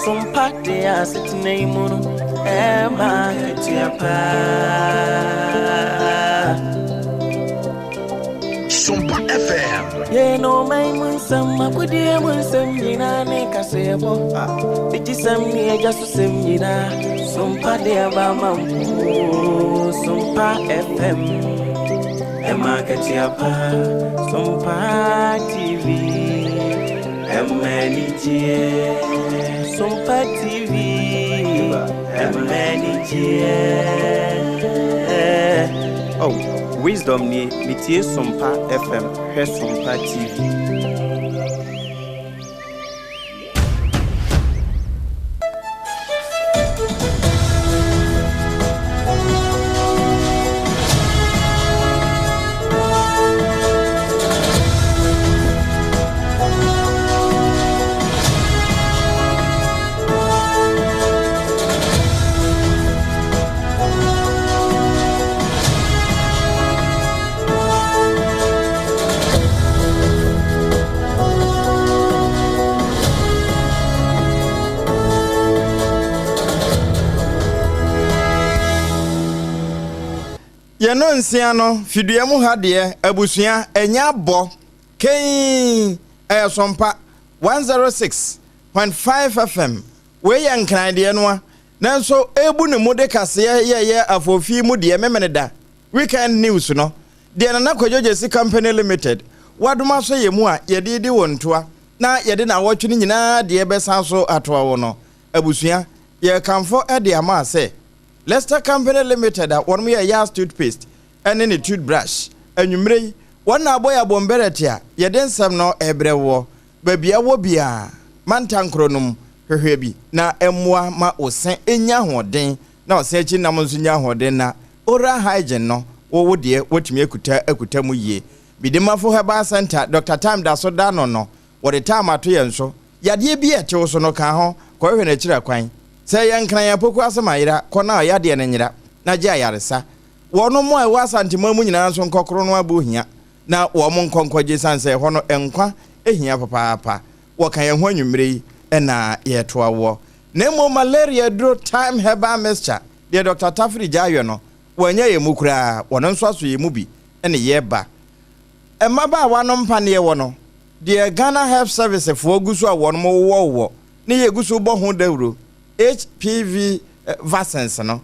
Sompa de asetena yi mu no ɛma akatua paa. Sompa FM. Yɛn ɔman mu nsɛm, akodie mu nsɛm nyinaa ne kaseɛbɔ. Bigyesɛm ne agya so sɛm nyinaa. Sompa de aba ma mpo. Sompa FM. Ɛma akatua paa. Sompa TV. Ɛma anigyeɛ. Sompa TV. Ɛma anigyeɛ. Oh, wisdom nie, metie Sompa FM, hwɛ Sompa TV. Yɛn nonsia no, fidua mu ha deɛ, abusua, ɛnyɛ abɔ. Keii! Ɛyɛ Sompa 106.5 FM. Wei yɛ Nkran deɛ no a, nanso ɛrebu ne mu de kaseɛ yɛyɛ afoofi mu deɛ Memeneda Weekend News no, deɛ Nana Kwadwo Gyasi Company Limited wadom asɔ yɛn mu a yɛde redi wo ntoa na yɛde naawɔtwe no nyinaa deɛ bɛsan so atoa wo no. Abusua, yɛrekamfo de ama sɛ Lester Company Limited a wɔnom yɛ Yas Toothpaste ne ne toothbrush. Anwummere yi, wɔn na abɔ yɛn abɔnbɛrɛte a yɛde nsɛm no rebrɛ woɔ. Baabi a wɔ biara, mantankoro no mu, hwehwɛ bi na ɛmmoa ma wo se nnya ahoɔden na ɔse akyi nam nso nya ahoɔden na oral hygiene no wo wo deɛ woatumi akuta akuta mu yie. Bidimafo Herbal Centre, Doctor Time da so da ano no, wɔde time ato yɛn so. Yadeɛ bi a ɛte wo so no, ka ho kɔhwehwɛ no akyiri akwan. Sɛ ɛyɛ Nkran Apoku asɛm a, yera kɔ na ɔyadeɛ no nyera na gye ayaresa. Wɔnom a ɛwɔ Asanteman mu nyinaa nso nkɔ koro no abo hia na wɔn nkɔ nkɔgye esiane sɛ ɛhɔ no nkwa hia papaapa. Wɔka yɛn ho anwummere yi na yɛretoa woɔ. Na mmom malaria aduro Thyme Herbal Mixture deɛ Dɔkta Tafiri gyae yɔ no, wɔannya yɛn mu koraa, wɔn nso aso yɛn mu bi na yɛreba. Mmabaawa no mpaneɛ wɔ no, deɛ Ghana Health Service foɔ gu so a wɔn wowɔwowɔ ne yɛgu so bɔ ho dawuro, HPV vaccines no,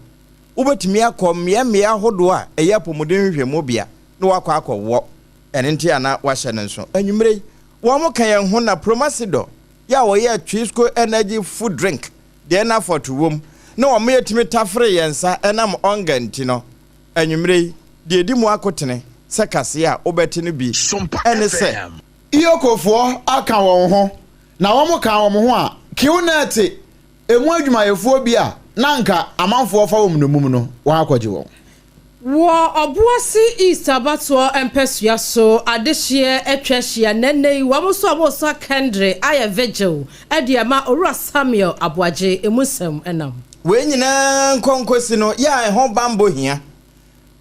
Wobɛtumi akɔ mmeammea ahodoɔ a ɛyɛ apɔmuden nhwehwɛmubea na woakɔ akɔwɔ. Ɛno nti a na woahyɛ no nso. Anwummerɛ yi, wɔka yɛn ho na Promasidor yɛ a wɔyɛɛ Twisco Energy Food Drink deɛ na afɔto wom na wɔn yɛtumi tafere yɛn nsa ɛnam ɔnga nti no. Anwummerɛ yi, deɛ ɛdi mu akotene sɛ kaseɛ a wobɛte no bi ne sɛ. Iokofoɔ aka wɔn ho, na wɔkaa wɔn ho a, Qnet Emu adwumayɛfoɔ bi a na anka amanfoɔ fa wɔn nnommum no, wɔakɔgye wɔn. Wɔ Ɔboase East abatoɔ mpɛsoa so adehyeɛ atwa ahyia na ɛnnɛ yi wɔn nso a wɔresa kɛndre ayɛ vigil de ama Owura Samuel Aboagye emu nsɛm nam. Wei nyinaa nkɔnkɔsi no yɛ a ɛho banbɔ hia.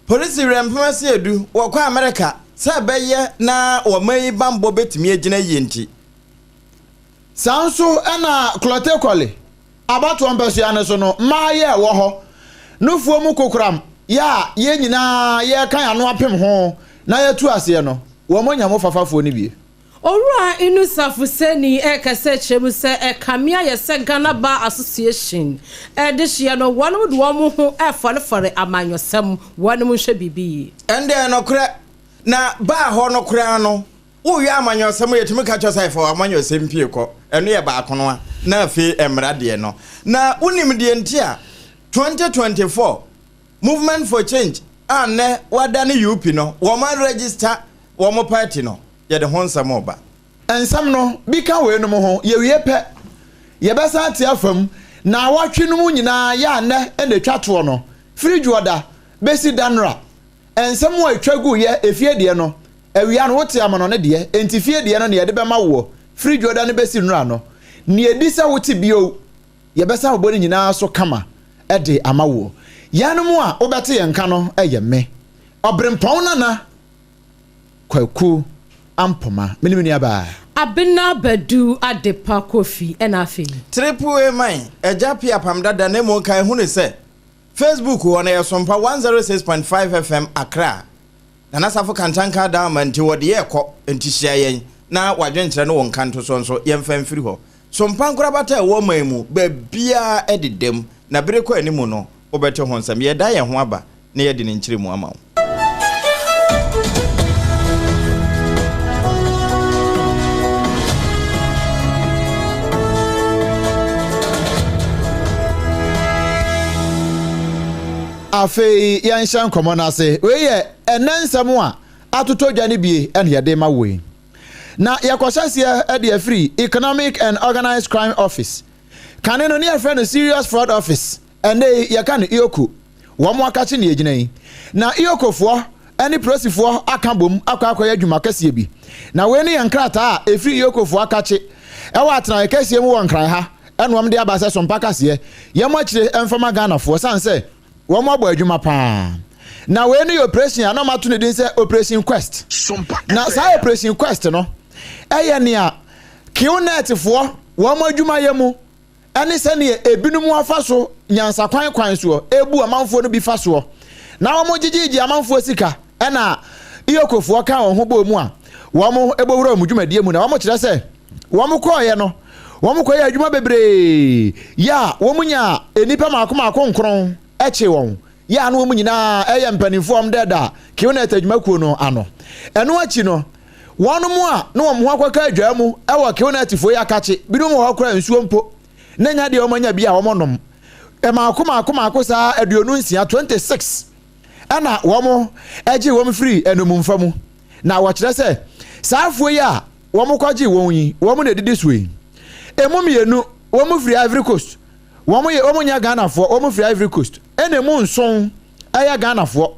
Polisi werɛ mpem aseɛdu wɔkɔ Amerika sɛ ɛbɛyɛ na ɔman yi banbɔ bɛtumi agyina yie nti. Saa nso na Klottey Korle abatoɔ mpɛsoa no so no mmaa yɛ wɔ hɔ nufoɔ mu kokoram yɛ a yɛn nyinaa yɛreka yɛn ano apem ho na yɛatu aseɛ no, wɔn anya mo fafafoɔ no bie. Owura Inusah Fuseini rekasa kyerɛ mu sɛ ɛkame ayɛ sɛ Ghana Bar Association dehyeɛ no wɔnom de wɔn ho refɔrefɔre amanyɔsɛm, wɔnom nhwɛ biribi yie. Ɛnde nokorɛ, na baa hɔ no koraa no, Woyɛ amanyɔsɛm a, yɛtumi ka kyerɛ sɛ fa w'amanyɔsɛm pie kɔ. Ɛno yɛ baako no a, na afei mmara deɛ no. Na wonim deɛ nti a 2024 Movement for Change a nnɛ wɔadane UP no, wɔn aregister wɔn party no, yɛde ho nsɛm reba. Nsɛm no bi ka weinom ho, Yɛwie pɛ, yɛbɛsan ate afa mu naawɔtwe no mu nyinaa yɛ a nnɛ na ɛtwa toɔ no, firi Dwoɔda bɛsi Danora. Nsɛm a ɛtwa guiɛ, efie deɛ no, Awia no, wote amanɔne deɛ, enti fie deɛ no na yɛde bɛma woɔ, firi Dwoda no bɛsi nnora no. Nea ɛdi sɛ wote bio, yɛbɛsan abobɔ ne nyinaa so kama de ama woɔ. Yɛnom a wobɛte yɛn nka no yɛ me, Ɔberempɔn Nana Kwaku Ampoma, me ne me nuabaa. Abena Badu Adepa Kofi ɛna afei. Triple A man, Agya Pia Pam Dada na mmom kan hunu sɛ Facebook hɔ no yɛ Sompa 106.5 FM Accra. Nana Safo Kantanka Adaama nti wɔde yɛ kɔ nti hyia yɛn na w'adwenkyerɛ ne wo nkantosoɔ nso yɛmfa mfiri hɔ. Sompa nkorabata a ɛwɔ ɔman mu baabiara deda mu na bere kɔ anim no wobɛte ho nsɛm. Yɛda yɛn ho aba na yɛde ne nkyerɛmu ama wo. Afei yɛnhyɛ nkɔmmɔ no ase. Wei yɛ ɛnnɛ nsɛm a atotɔ dwa no bie na yɛde ma wo yi. Na yɛkɔhyɛ aseɛ de afiri Economic and Organized Crime Office. Kane no ne yɛfrɛ no Serious Fraud Office. Ɛnnɛ yi yɛka no EOCO. Wɔn akakye na yɛgyina yi. Na EOCOfoɔ ne Prosifoɔ aka bom akɔ akɔyɛ adwuma kɛseɛ bi. Na wei ne yɛ nkrataa a ɛfiri EOCOfoɔ akakye ɛwɔ atenaeɛ kɛseɛ mu wɔ Nkran ha ɛna wɔn de aba sɛ sompa kaseɛ yɛ mo akyire mfa ma Ghanafoɔ sane sɛ wɔn abɔ adwuma paa. Na wei no yɛ operation a na wɔn ato ne din sɛ Operation Quest. Na saa Operation Quest no ɛyɛ nea QNetfoɔ wɔn adwumayɛ mu ne sɛdeɛ ebinom afa so nyansakwan kwan soɔ rebu amanfoɔ no bi fa soɔ na wɔgyegyegye amanfoɔ sika ɛna Iyokofoɔ ka wɔn ho bɔɔ mu a wɔn bɔ wura wɔn dwumadie mu na wɔn kyerɛ sɛ wɔn kɔɔeɛ no wɔn kɔyɛ adwuma bebree yɛ a wɔn nyaa nnipa mako mako nkron kyee wɔn yɛ a na wɔn nyinaa yɛ mpanimfoɔ a wɔdɛɛdaa Qnet adwumakuo no ano. Ɛno akyi no, wɔnom a na wɔn ho akɔka adwaa mu wɔ Qnetfoɔ yi akakye, binom wɔ hɔ koraa nsuo mpo na nya deɛ wɔanya bi a wɔnom. Mmaako mmaako mmaako saa 26, 26, ɛna wɔn gyee wɔn firii nnommumfa mu. Na wɔkyerɛ sɛ saa afoɔ yi a wɔkɔgyee wɔn yi, wɔn na ɛdidi soɔ yi. Ɛmu mmienu, wɔn firi Ivory Coast, Wɔn yɛ wɔn nyɛ Ghanafoɔ, wɔn firi Ivory Coast, ɛna emu nson yɛ Ghanafoɔ.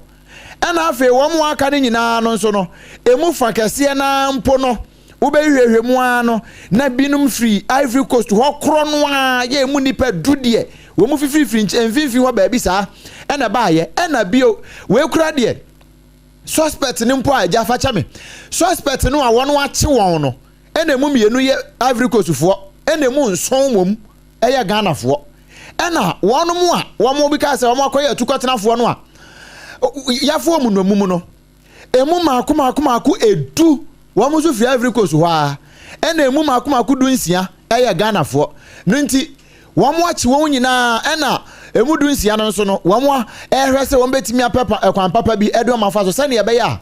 Ɛna afei wɔn a aka no nyinaa no nso no, emu fa kɛseɛ no ara mpo no, wobɛhwehwɛ mu ara no, na binom firi Ivory Coast hɔ korɔ no ara yɛ emu nnipa du deɛ, wɔn fifirifiri nkyɛn mfimfini hɔ baabi saa ɛna ɛbaayɛ. Ɛna bio, wei kora deɛ, suspect no mpo a agya fa kyɛ me, suspect no a wɔn akye wɔn no, ɛna emu mmienu yɛ Ivory Coast foɔ, ɛna emu nson mmom yɛ Ghanafoɔ. Ɛna wɔnom a wɔn bi kaa sɛ wɔn akɔyɛ atukɔtenafoɔ no a yɛafa wɔn nnommum no, emu mako mako mako edu wɔn nso firi Ivory Coast hɔ ara, ɛna emu mako mako dunsia yɛ Ghanafoɔ. No nti wɔn akye wɔn nyinaa, ɛna emu dunsia no nso no wɔn ɛrehwɛ sɛ wɔn bɛtumi apɛ kwan papa bi de wɔn afa so sɛdeɛ ɛbɛyɛ a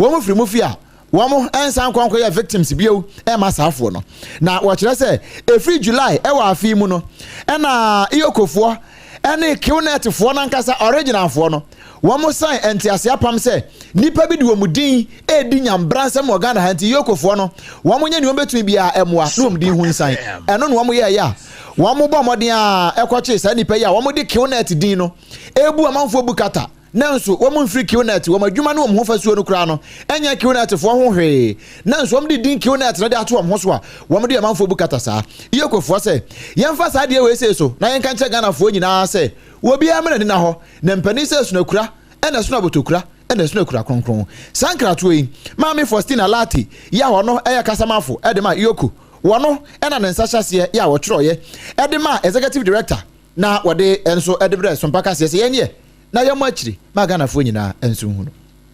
wɔn firi mu fie a wɔn nsan nkɔ nkɔyɛ victims bio ɛma saafoɔ no. Na wɔkyerɛ sɛ ɛfiri July ɛwɔ afe yi mu no ɛna Iyokofoɔ ɛne Qnetfoɔ no ankasa originalfoɔ no wɔn san ntease apam sɛ nnipa bi de wɔn din ɛredi nyambransɛm wɔ Ghana ha nti Iyokofoɔ no wɔn nyɛ nea wɔn bɛtumi biara ɛmoa na wɔn din ho nsan. Ɛno na wɔn yɛɛyɛ a wɔn bɔ mmɔden a ɛkɔkyee saa nnipa yi a wɔn de Qnet din no ɛrebu amanfoɔ bukata. Nanso wɔmfiri Qnet, wɔn adwuma ne wɔn ho fasuo no koraa no nyɛ Qnetfoɔ ho hwee, nanso wɔde din Qnet no de ato wɔn ho so a wɔde amanfoɔ bu kata saa. Iyokofoɔ sɛ, yɛmfa saa adeɛ wei sei so na yɛnka nkyerɛ Ghanafoɔ nyinaa sɛ obiara mmra nina hɔ, na mpanin sɛ ɛsono akura ɛna ɛsono abotokura ɛna ɛsono akura kronkron. Saa nkratoɔ yi, Maame Faustina Lartey yi a ɔno yɛ kasamafo de ma Iyoko, wɔno na ne nsa hyɛaseɛ yɛ a wɔtwerɛeɛ de maa Executive Director na wɔde nso de brɛɛ Sompa Kaseɛ sɛ yɛnyɛ na yɛmmɔ akyiri ma Ghanafoɔ nyinaa nso nhunu.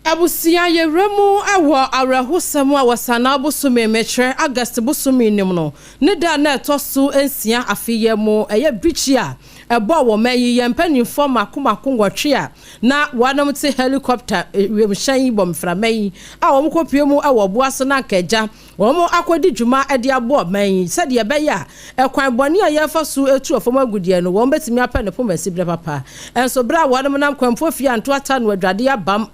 Abusua yɛwura mu wɔ awerɛhosɛm a wɔ Sanaa bosome, mekyerɛ August bosome no mu no, ne da a na ɛtɔ so nsia afe yi mu, ɛyɛ birikyi a ɛbɔɔ wɔ man yi yɛn mpanimfoɔ mako mako nwɔtwe a na wɔnom te helicopter wiemhyɛn yi bɔ mframa yi a wɔn kɔpue mu wɔ Ɔboase na anka agya Wɔakɔdi dwuma de aboa ɔman yi sɛdeɛ ɛbɛyɛ a ɛkwan bɔne a yɛrefa so tu fam agudeɛ no, wɔbɛtumi apɛ ne poma siberɛ papa. Nso berɛ a wɔnom nam Kwamfoɔ fie a ntoata no adwadeɛ abam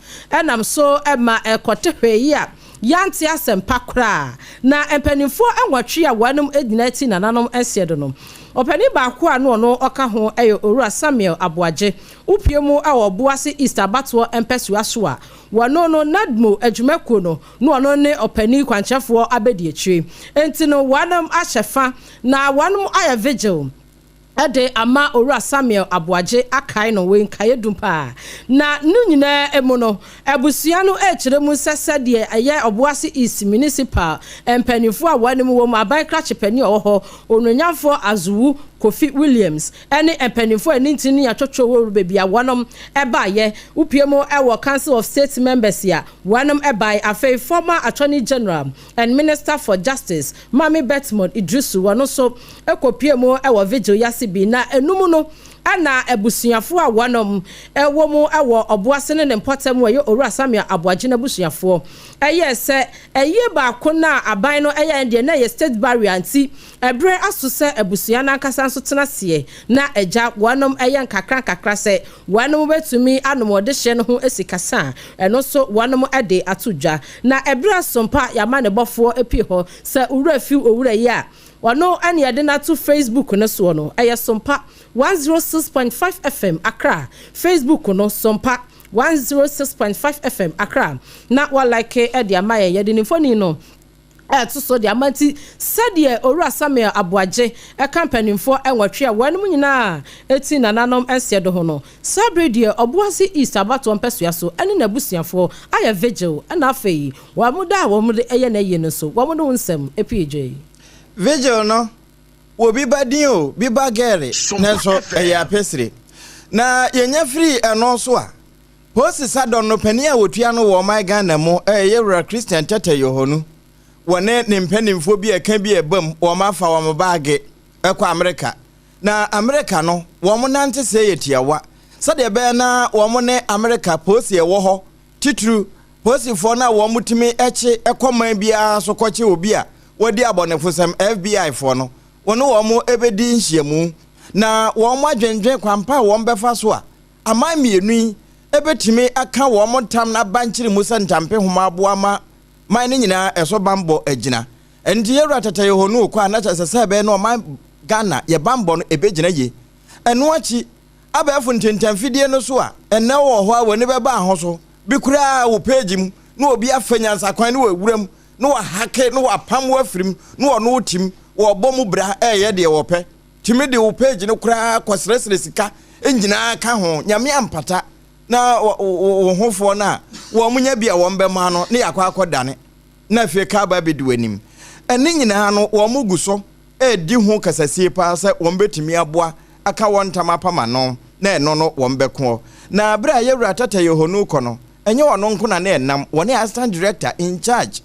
nam so ma ɛkɔte hwee yi a, yɛante asɛm pa koraa. Na mpanimfoɔ nwɔtwe a wɔnom gyina ti nananom nseɛ do no, ɔpanin baako a na ɔno ɔka ho yɛ Owura Samuel Aboagye, wopue mu wɔ Obuasi East abatoɔ mpɛsoa so a wɔno no NADMO adwumakuo no na ɔno ne ɔpanin kwankyerɛfoɔ abɛdiakyire. Enti no wɔnom ahyɛ fa na wɔnom ayɛ vigil De ama Owura Samuel Aboagye akae no wei nkaeɛ dum paa. Na ne nyinaa mu no, abusua no rekyerɛ mu sɛ sɛdeɛ ɛyɛ Obuasi East Municipal mpaninfoɔ a wɔanim wɔ mu, aban krakye panin a ɔwɔ hɔ, Onuonyamfoɔ Azuwu Kofi Williams ne mpaninfoɔ a ɛne ntini ne atwotwo wɔ baabi a wɔnom baeɛ, wopue mu wɔ Council of State Members a wɔnom baeɛ, afei former Attorney General and Minister for Justice, Maame Bertmond Iddrisu, ɔno nso kɔpuee mu wɔ vigil yi ase bi. Na ɛno mu no na abusuafoɔ a wɔnom wɔ mu wɔ Ɔboase ne ne mpɔtam a ɛyɛ Owura Samuel Aboagye n'abusuafoɔ yɛɛ sɛ ayie baako no a aban no yɛɛ no deɛ na ɛyɛ state burial nti ɛberɛ aso sɛ abusua no ankasa nso tena aseɛ na agya wɔnom yɛ nkakra nkakra sɛ Wɔnom bɛtumi anom ɔdehyeɛ no ho sikasa a, ɛno nso wɔnom de ato dwa. Na ɛberɛ a Sompa y'amanebɔfoɔ pue hɔ sɛ Owura Fiw Owura yi a ɔno ne yɛde no ato Facebook no soɔ no, ɛyɛ Sompa 106.5 FM Accra, Facebook no Sompa 106.5 FM Accra, na wa like de ama yɛn. Yɛde ne mfoni no ɛto so de ama nti, sɛdeɛ Owura Samuel Aboagye ka mpanimfoɔ nwɔtwe a wɔnom nyinaa ti nananom nseɛ do ho no, saa berɛ yi deɛ Ɔboase East abatoɔ mpɛsoa so ne n'abusuafoɔ ayɛ vigil na afei wɔn da a wɔn de yɛ n'ayie no nso wɔn de ho nsɛm pii gyei. Vigil no, wɔ bi ba din o, bi ba gɛɛre, nanso ɛyɛ apɛsire. Na yɛnya firii ɛno so a, Posi Sadɔn no panin a wɔtua no wɔ ɔman Ghana mu yɛ Yɛwura Christian Tetteh Yohonu. Wɔne ne mpanimfoɔ bi a ɛka bi a ɛbam wɔn afa wɔn baage kɔ Amerika. Na Amerika no, wɔn nanteseɛ yɛ tiawa. Sɛdeɛ ɛbɛyɛ na wɔn ne Amerika posi a ɛwɔ hɔ, titiriw posifoɔ no a wɔtumi kye kɔ man biara so kɔkye obi a wadi abɔnefosɛm, FBI foɔ no, wɔne wɔn bɛdi nhyiamu na wɔn adwendwen kwampa a wɔbɛfa so a Aman mmienu yi bɛtumi aka wɔn ntam no aba nkyeremu sɛ ntampehoma aboa ma man no nyinaa ɛso banbɔ agyina. Ɛno nti Yɛwura Tata Yohonu kɔ a na kyerɛ sɛ sɛ ɛbɛyɛ na ɔman Ghana yɛ banbɔ no ɛbɛgyina yie. Ɛno akyi, abɛɛfo ntentanfidie no so a ɛnnɛ wɔ hɔ a w'ani bɛba ho so bi koraa wo page mu na obi afa nyansakwan na wawura mu na wahake na wapam wo afiri mu na ɔno wo tim wɔbɔ mu bra ɛreyɛ deɛ wɔpɛ. Tumi de wo page no koraa kɔsrɛsrɛ sika nyinaa ka ho. Nyame ampata na wo hofoɔ no a wɔn nya bi a wɔn bɛma no ne yɛakɔ akɔdane na afei ka aba abɛdi w'anim. Ɛne nyinaa no wɔn gu so redi ho kasasie paa sɛ wɔn bɛtumi aboa aka wɔn ntam apam ano na ɛno no wɔn bɛkoɔ. Na berɛ a Yɛwura Tata Yohonu rekɔ no, ɛnyɛ ɔno nko na na ɛnam, wɔne Assistant Director in charge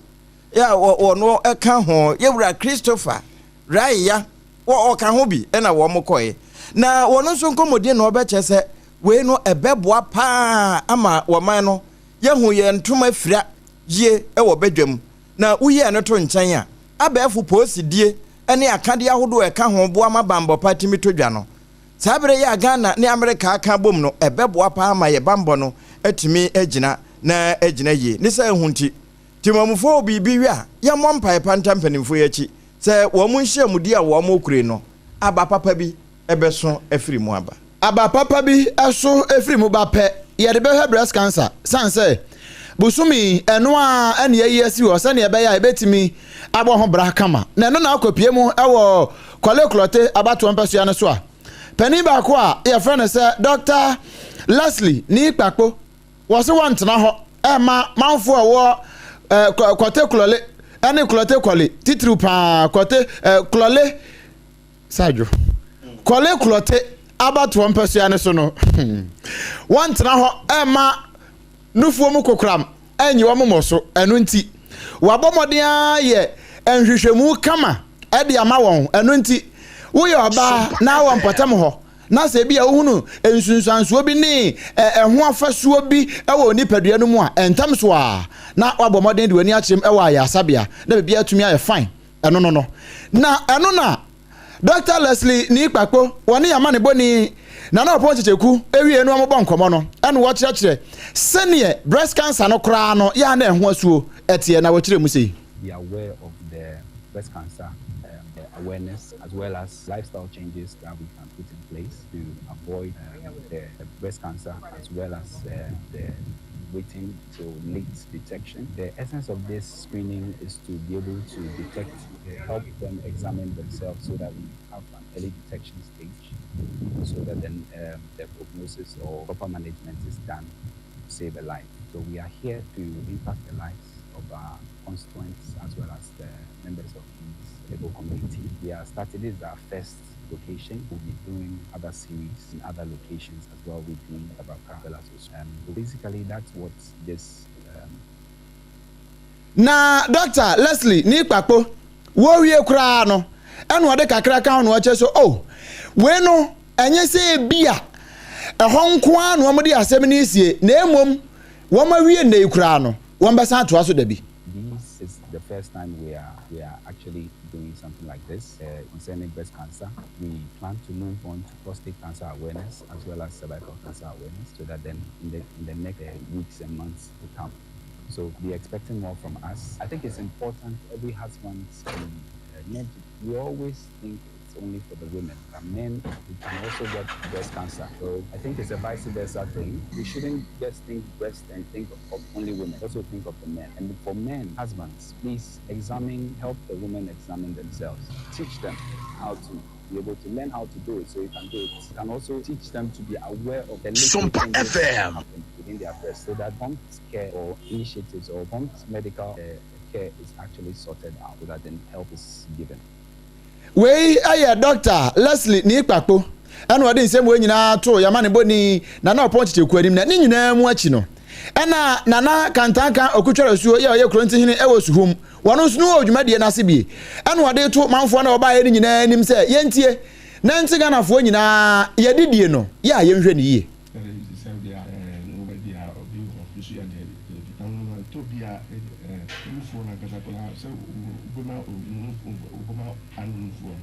a ɔno ka ho, Yɛwura Christopher Raia, wɔ ɔka ho bi na wɔn kɔe. Na wɔn nso nkɔmmɔdie na ɔbɛkyɛ sɛ wei no ɛbɛboa paa ama wɔman no yɛahu yɛn ntoma fira yie wɔ badwam. Na woyi ɛno to nkyɛn a, abɛɛfo poosidie ne akadeɛ ahodoɔ a ɛka ho boa ma banbɔ pa tumi tɔ dwa no. Saa berɛ yi a Ghana ne Amerika aka abom no, ɛbɛboa paa ma yɛn banbɔ no atumi agyina na agyina yie. Ne saa hu nti, Temamufoɔ wɔ biribi we a, yɛmmɔ mpaeɛ pa nta mpanimfoɔ yi akyi sɛ wɔn nhyiamudie a wɔrekure no, aba papa bi bɛso afiri mu aba. Aba papa bi so firi mu ba pɛ, yɛde bɛhwɛ breast cancer sane sɛ bosome yi ɛno ara na yɛayi asi hɔ sɛdeɛ ɛbɛyɛ a yɛbɛtumi abɔ ho bra kama. Na ɛno na akɔpue mu wɔ Korle Klottey abatoɔ mpasua no so a panin baako a yɛfrɛ no sɛ Dɔkta Leslie Nii Kpakpo Wɔse wɔntena hɔ mma manfoɔ a ɛwɔ Kɔte Klɔle ne Klɔte Kɔle, titiriw paa Kɔte Klɔle Sadwo, Kɔle Klɔte abatoɔ mpasua no so no, wɔntena hɔ mma nufoɔ mu kokoram nyi wɔn mmɔ so. Ɛno nti, wɔabɔ mmɔden ara yɛ nhwehwɛmu kama de ama wɔn. Ɛno nti, woyɛ ɔbaa na wɔ mpɔtam hɔ na sɛ ebia wohunu nsunsuansoɔ bi ne ɛho afasuo bi wɔ wo nipadua no mu a, ntɛm so ara na woabɔ mmɔden de w'ani akyerɛ mu wɔ ayaresabea na biribiara atumi ayɛ fine. Ɛno no no. Na ɛno na Dɔkta Leslie Nii Kpakpo, wɔne amanebɔni Nana Ɔpɔn Kyekyeku wie no wɔbɔ nkɔmmɔ no, ɛna wɔkyerɛkyerɛ sɛdeɛ breast cancer no koraa no yɛ a na ɛho asuo teɛ, na wɔkyerɛ mu sei. Be aware of the breast cancer awareness as well as lifestyle changes that we can put in place to avoid the breast cancer as well as the waiting till late detection. The essence of this screening is to be able to detect, help them examine themselves so that we have an early detection stage. so that then um, the prognosis or proper management is done to save a life. So we are here to impact the lives of our constituents as well as the members of this able community. We are starting, this is our first location. We'll be doing other series in other locations as well within Adabraka as well as um, basically that's what this um, Na Dɔkta Leslie Nii Kpakpo wɔrewie koraa no, ɛna ɔde kakra ka ho na ɔkyerɛ sɛ, oh, wei no, ɛnyɛ sɛ ebia ɛhɔ nko ara na wɔde asɛm no resie, na mmom wɔawie nnɛ yi koraa no, wɔbɛsan atoa so da bi. This is the first time we are we are actually doing something like this uh, concerning breast cancer. We plan to move on to prostate cancer awareness as well as cervical cancer awareness so that then in the in the next uh, weeks and months to come. So be expecting more from us. I think it's important every husband to uh, not we always think it's only for the women, but men we can also get breast cancer. So I think it's a vice versa thing. We shouldn't just think breast and think of only women. Also think of the men. And for men, husbands, please examine, help the women examine themselves. Teach them how to be able to learn how to do it so you can do it. You can also teach them to be aware of the little Sompa changes that FM. happen within their breast so that prompt care or initiatives or prompt medical uh, care is actually sorted out so that then help is given. Wei yɛ Dɔkta Leslie Nii Kpakpo ɛna ɔde nsɛm wei nyinaa too Yamanebɔni Nana Ɔpɔn Kyekyeku anim na ne nyinaa mu akyi no ɛna Nana Kantanka Okutwarasuo yɛ ɔyɛ Kurontihene ɛwɔ Suhum wɔn nso no wɔ dwumadie no ase bie ɛna ɔde to manfoɔ na wɔbaeɛ no nyinaa anim sɛ yɛntie na nte Ghanafoɔ nyinaa yɛdidie no yɛ a yɛnhwɛ no yie.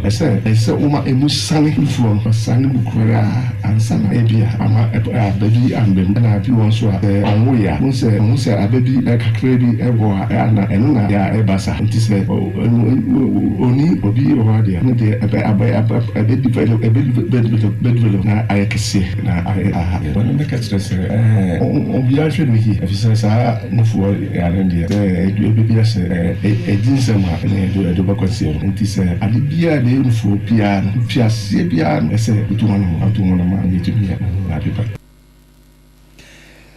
Ɛsɛ sɛ woma emu siane nufoɔ no siane mu koraa ansa na ebia ama aba bi amba mu. Ɛna bi wɔ nso a sɛ ɔnwoeɛ a, wohu sɛ ɔhu sɛ aba bi kakra bi wɔ hɔ a na ɛno na yɛ a ɛba saa. Nti sɛ ɔnni obi wɔ hɔ deɛ, ɛno deɛ ɛbɛ abɛ abɛ ɛbɛ develop ɛbɛ develop na ayɛ kɛseɛ na ayɛ aha. Wɔn bɛka kyerɛ sɛ ɛɛ obiara nhwɛ ne yie efisɛ saa nufoɔ yare no deɛ sɛ ɛbɛbi asɛ ɛdi nsɛm a ɛne ɛde ɛde bɛkɔ nseɛ no. Nti sɛ ade biara ɛbɛyɛ nufoɔ biara no mfiaseɛ biara no ɛsɛ wotu ho anamɔ wotu ho anamɔ a ɛtumi yɛ ade pa.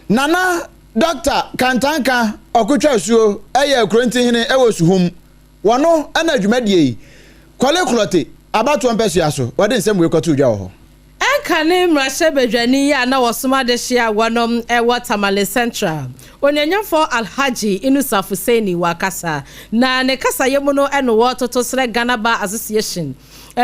Nana Dɔkta Kantanka Ɔkotwa-Asuo yɛ Akurontihene wɔ Suhum. Wɔno na dwumadie yi, Korle Klottey abatoɔ mpɛsoa so, wɔde nsɛm wei kɔtoo dwa wɔ hɔ. Ɛnkane mmarahyɛbadwani yi a na ɔsom adehye a wɔnom wɔ Tamale Central, Onuonyamfoɔ Alhaji Inusah Fuseini wakasa, na ne kasayɛ mu no ɛno wɔtoto srɛ Ghana Bar Association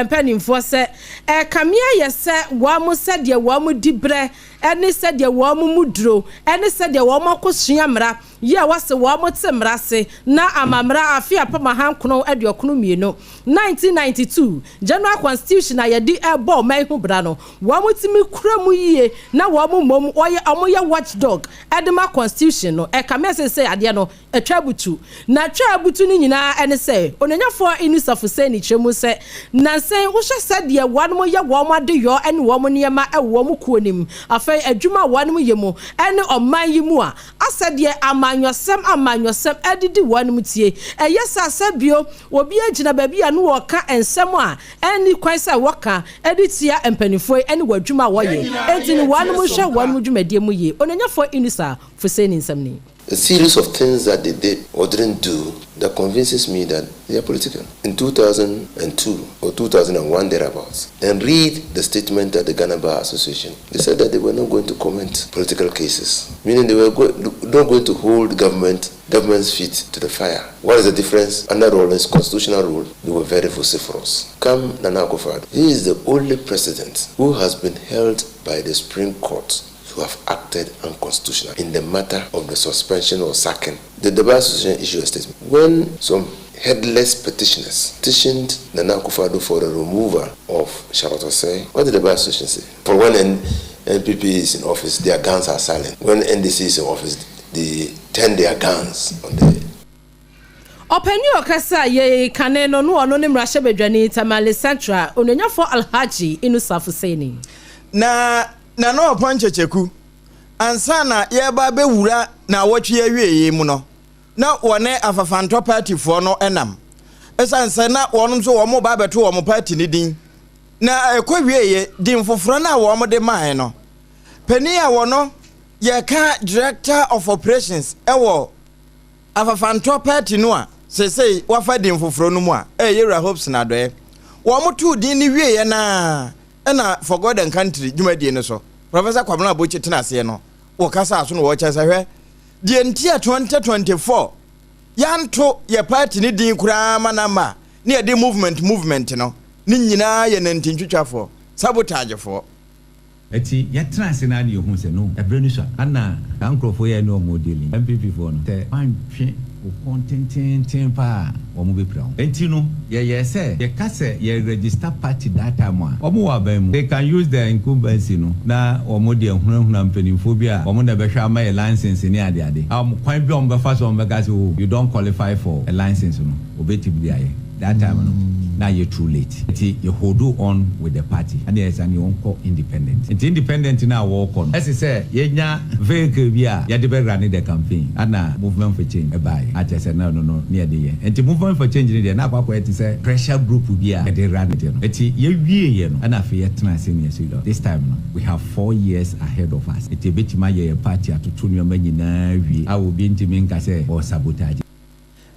mpanimfoɔ sɛ ɛkame ayɛ sɛ wɔn sɛdeɛ wɔn dibrɛ ne sɛdeɛ wɔn mu duro ne sɛdeɛ wɔn akosua mmara Yi a wɔse wɔn te mmara ase na ama mmara afe 1992, 1992, General Constitution a yɛde rebɔ ɔman yi ho bra no, wɔn tumi kura mu yie na wɔn mmom wɔyɛ wɔn yɛ watch dog de ma Constitution no. Ɛkame sɛ seesei adeɛ no atwa abutu. Na twa a abutu no nyinaa ne sɛ, Onuonyafoɔ Inusah Fuseini kyerɛ mu sɛ, nnansa yi wohwɛ sɛdeɛ wɔn yɛ wɔn adeyɔ ne wɔn nneɛma wɔ wɔn kuo no mu, afei adwuma a wɔn yɛ mu ne ɔman yi mu a, Asɛdeɛ amanyɔsɛm amanyɔsɛm adidi wɔnom tie. Ɛyɛ saa sɛ bio obi agyina baabi a ne wɔka nsɛm a ɛnni kwan sɛ wɔka de tia mpaninfoɔ yi ne wɔ adwuma a wɔyɛ. Enti no wɔnom nhwɛ wɔnom dwumadie mu yie. Onuonyafoɔ Inusah Fuseini nsɛm ni. A series of things that they did or didn't do that convinces me that they are political. In 2002 or 2001 thereabouts, and read the statement that the Ghana Bar Association, they said that they were not going to comment political cases, meaning they were go not going to hold government government's feet to the fire. What is the difference? Under Rawlings' constitutional rule, they were very vociferous. Come Nana Akufo-Addo, he is the only president who has been held by the Supreme Court to have acted unconstitutional in the matter of the suspension or sacking. The, the Bar Association issued a statement. When some headless petitioners petitioned Nana Akufo-Addo for the removal of Charlotte Osei, what did the Bar Association say? For when N NPP is in office, their guns are silent. When NDC is in office, they turn their guns on the Ɔpanin a ɔkasa yei kane no no ɔno ne mmarahyɛbadwani Tamale Central Onuonyafoɔ Alhaji Inusah Fuseini. Na Nana Ɔpɔn Kyekyeku, ansa na yɛreba abɛwura naawɔtwe awieeɛ mu no, na wɔne Afafantɔ paatifoɔ no nam. Ɛsiane sɛ na wɔn nso wɔreba abɛto wɔn paati no din. Na ɛkɔ wieɛ, din foforɔ no a wɔn de maae no, panin a wɔno yɛka Director of Operations wɔ Afafantɔ party no a seesei wafa din foforɔ no mu a, ɛyɛ Yewura Hopeson Adɔeɛ. Wɔn too din no wieɛ no ara ɛna For God and Country dwumadie no so, Professor Kwabena Abokyi tena aseɛ no, wɔkasaa so na wɔkyerɛ sɛ hwɛ, deɛ nti a 2024 yɛanto yɛ party no din koraa ma no amma a na yɛde movement movement no, ne nyinaa yɛ nantintwitwafoɔ, sabotagefoɔ. Enti yɛtena ase no ara na yɛhuu sɛ no, ɛberɛ no sua. Ɛna saa nkorɔfoɔ yi a yɛne wɔn redeali, NPP foɔ no, sɛ woantwe wo kɔn tenteenten paa a, wɔn bɛpira wo. Enti no, yɛyɛɛ sɛ yɛka sɛ yɛ register party that time a, wɔn wɔ aban mu. They can use their incumbency no na wɔn de ahunahuna mpanimfoɔ bi a wɔn na ɛbɛhwɛ ama yɛ license ne adeade. A wɔn kwan bi a wɔn bɛfa so a wɔn bɛka sɛ oh, you don't qualify for a license no, wɔbɛtumi de ayɛ. That time no na ayɛ too late nti yɛ hold on with the party ɛna yɛ sane wɔn kɔ independent nti independent no a wɔkɔ no ɛse sɛ yɛnya vehicle bi a yɛde bɛ runne the campaign ɛna movement for change ɛbaeɛ a kyerɛ sɛ na ɛno no ne yɛde yɛ nti movement for change no deɛ na akɔ akɔyɛ te sɛ pressure group bi a yɛde runne no nti yɛwieɛ no ɛna afei yɛtena ase ne yɛse this time no we have 4 years ahead of us nti yɛbɛtumi ayɛ yɛ party atoto nneɛma nyinaa wie a obi ntumi nka sɛ ɔɔ sabotage.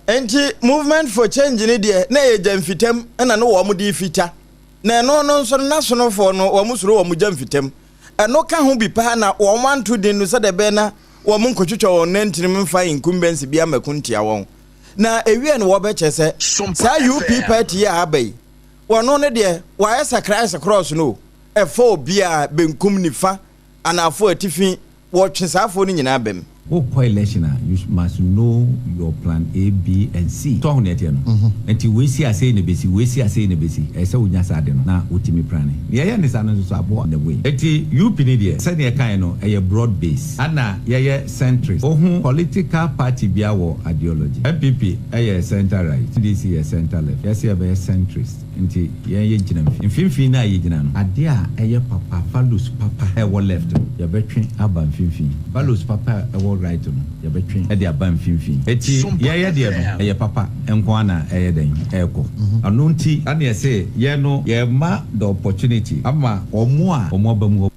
Enti Movement for Change no deɛ na ɛyɛ gyamfitam na ne wɔn de fita. Na ɛno no nso no n'asonofoɔ no wɔn suro wɔn gyamfitam. Ɛno ka ho bi paa na wɔn anto din no sɛdeɛ ɛbɛyɛ na wɔn nkotwitwa wɔn nantirim mfa incumbency bi ammɛko ntia wɔn. Na ɛwiee no wɔbɛkyɛ sɛ saa UP party yi a aba yi wɔno no deɛ wɔayɛ sɛ Christ cross no o, ɛfa obiara, benkum, nifa, anaafoɔ, atifi, wɔtwe saa afoɔ no nyinaa bam. Wokɔ election a, you must know your plan A, B and C. So wahu nea ɛteɛ no? Nti wei si a sei na ɛbɛsi, wei si a sei na ɛbɛsi. Ɛyɛ sɛ wonya saa ade no na wotumi plane. Nea ɛyɛ ne saa no nso so aboa in a way. Nti UP no deɛ, sɛnea yɛkaeɛ no, ɛyɛ broad base. Ɛna yɛyɛ centrist. Wohu political party biara wɔ ideology. NPP yɛ centre right, NDC yɛ centre left. Yɛse yɛbɛyɛ centrist. Nti yɛn yɛ gyina mfimfini no a yɛgyina no, adeɛ a ɛyɛ papa, values papa a ɛwɔ left no, yɛbɛtwe aba mfimfini. Values papa a ɛwɔ right no, yɛbɛtwe de aba mfimfini. Enti yɛyɛ deɛ no, ɛyɛ papa nko ara na ɛyɛ dɛn? Ɛrekɔ. Ɛno nti na yɛse yɛn no, yɛrema the opportunity ama wɔn a wɔn aba mu hɔ.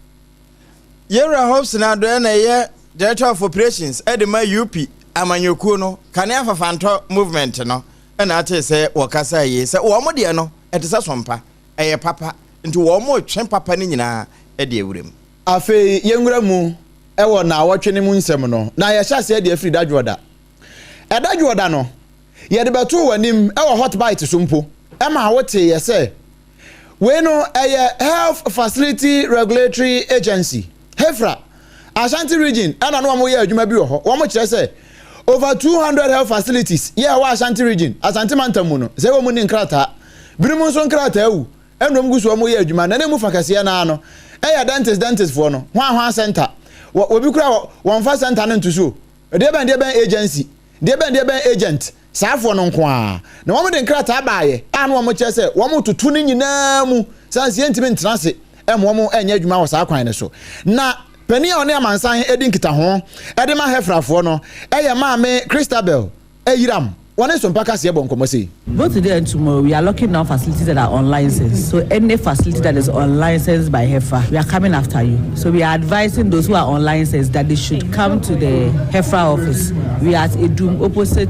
Yɛwura Hobson Adɔe na ɛyɛ Director of Operations de ma UP amanyɔkuo no, Kane Afafantɔ Movement no na atee sɛ wɔkasa yie sɛ wɔn deɛ no ɛte sɛ sompa, ɛyɛ papa, nti wɔn retwe papa no nyinaa de awura mu. Afei yɛnwura mu wɔ naawɔtwe no mu nsɛm no, na yɛhyɛ aseɛ de afiri dadwoɔda. Ɛda dwoɔda no, yɛde bɛtoo w'anim wɔ Hot Bite so mpo ma woteeɛ sɛ Wei no ɛyɛ Health Facility Regulatory Agency, HEFRA, Ashanti Region ɛna na wɔn yɛ adwuma bi wɔ hɔ. Wɔn kyerɛ sɛ over 200 health facilities yɛ ɛwɔ Ashanti Region, Asante mantam mu no, sɛ wɔn ni nkrataa. Binom nso nkrataa awu ɛna wɔn gu so wɔn yɛ adwuma na ne mu fa kɛseɛ naa no ɛyɛ dentist dentist foɔ no, hwan hwan center. Wɔ obi kura wɔn fa center no nto so. Deɛ bɛn deɛ bɛn agency, deɛ bɛn deɛ bɛn agent. Saa afoɔ no nko ara na wɔde nkrataa baeɛ a na wɔkyerɛ sɛ wɔretoto ne nyinaa mu sane sɛ yɛntumi ntena ase ma wɔn nyɛ adwuma wɔ saa kwan no so. Na panin a ɔne amansan di nkitaho de ma Hefrafoɔ no yɛ Maame Christabel Ayiram. Wɔne Sompa Kaseɛ bɔ nkɔmmɔ sei. Both today and tomorrow, we are locking down facilities that are unlicensed. So any facility that is unlicensed by HEFRA, we are coming after you. So we are advising those who are unlicensed that they should come to the HEFRA office. We are at Edum, opposite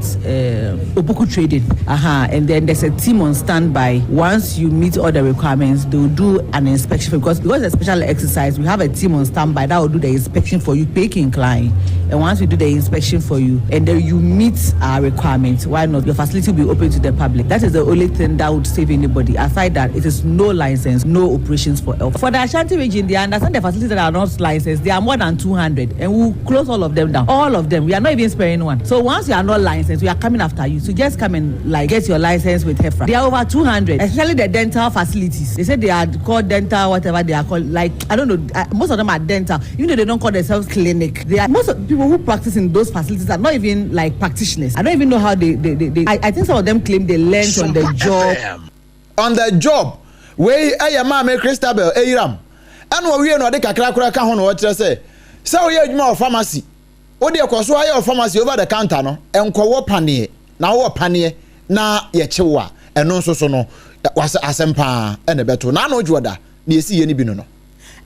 Opoku Trading. Uh-huh. And then there's a team on standby. Once you meet all the requirements, they will do an inspection. Because, because it's a special exercise, we have a team on standby that will do the inspection for you, pay incline. And once we do the inspection for you, and then you meet our requirements, why not? Your facility will be open to the public. That is the only thing that would save anybody. Aside that, it is no license, no operations for health. For the Ashanti region, they understand the facilities that are not licensed. They are more than 200, and we'll close all of them down. All of them. We are not even sparing one. So once you are not licensed, we are coming after you. So just come and like get your license with HEFRA. They are over 200, especially the dental facilities. They say they are called dental, whatever they are called. Like, I don't know. Most of them are dental. Even though they don't call themselves clinic. They are most of people who practice in those facilities are not even like practitioners. I don't even know how they I think some of them claim they learned on the job. On the job. Wei yɛ Maame Christabel Ayiram. Ɛna ɔwie no ɔde kakra koraa ka ho na ɔkyerɛ sɛ, sɛ woyɛ adwuma wɔ pharmacy, wo deɛ kɔ so ara yɛ wɔ pharmacy over the counter no, nkɔwɔ paneɛ, na wowɔ paneɛ na yɛkye wo a, ɛno nso so no, Wasɛ asɛm paa na ɛbɛto. N'ano Dwoda na ɛsiiɛ no bi no no.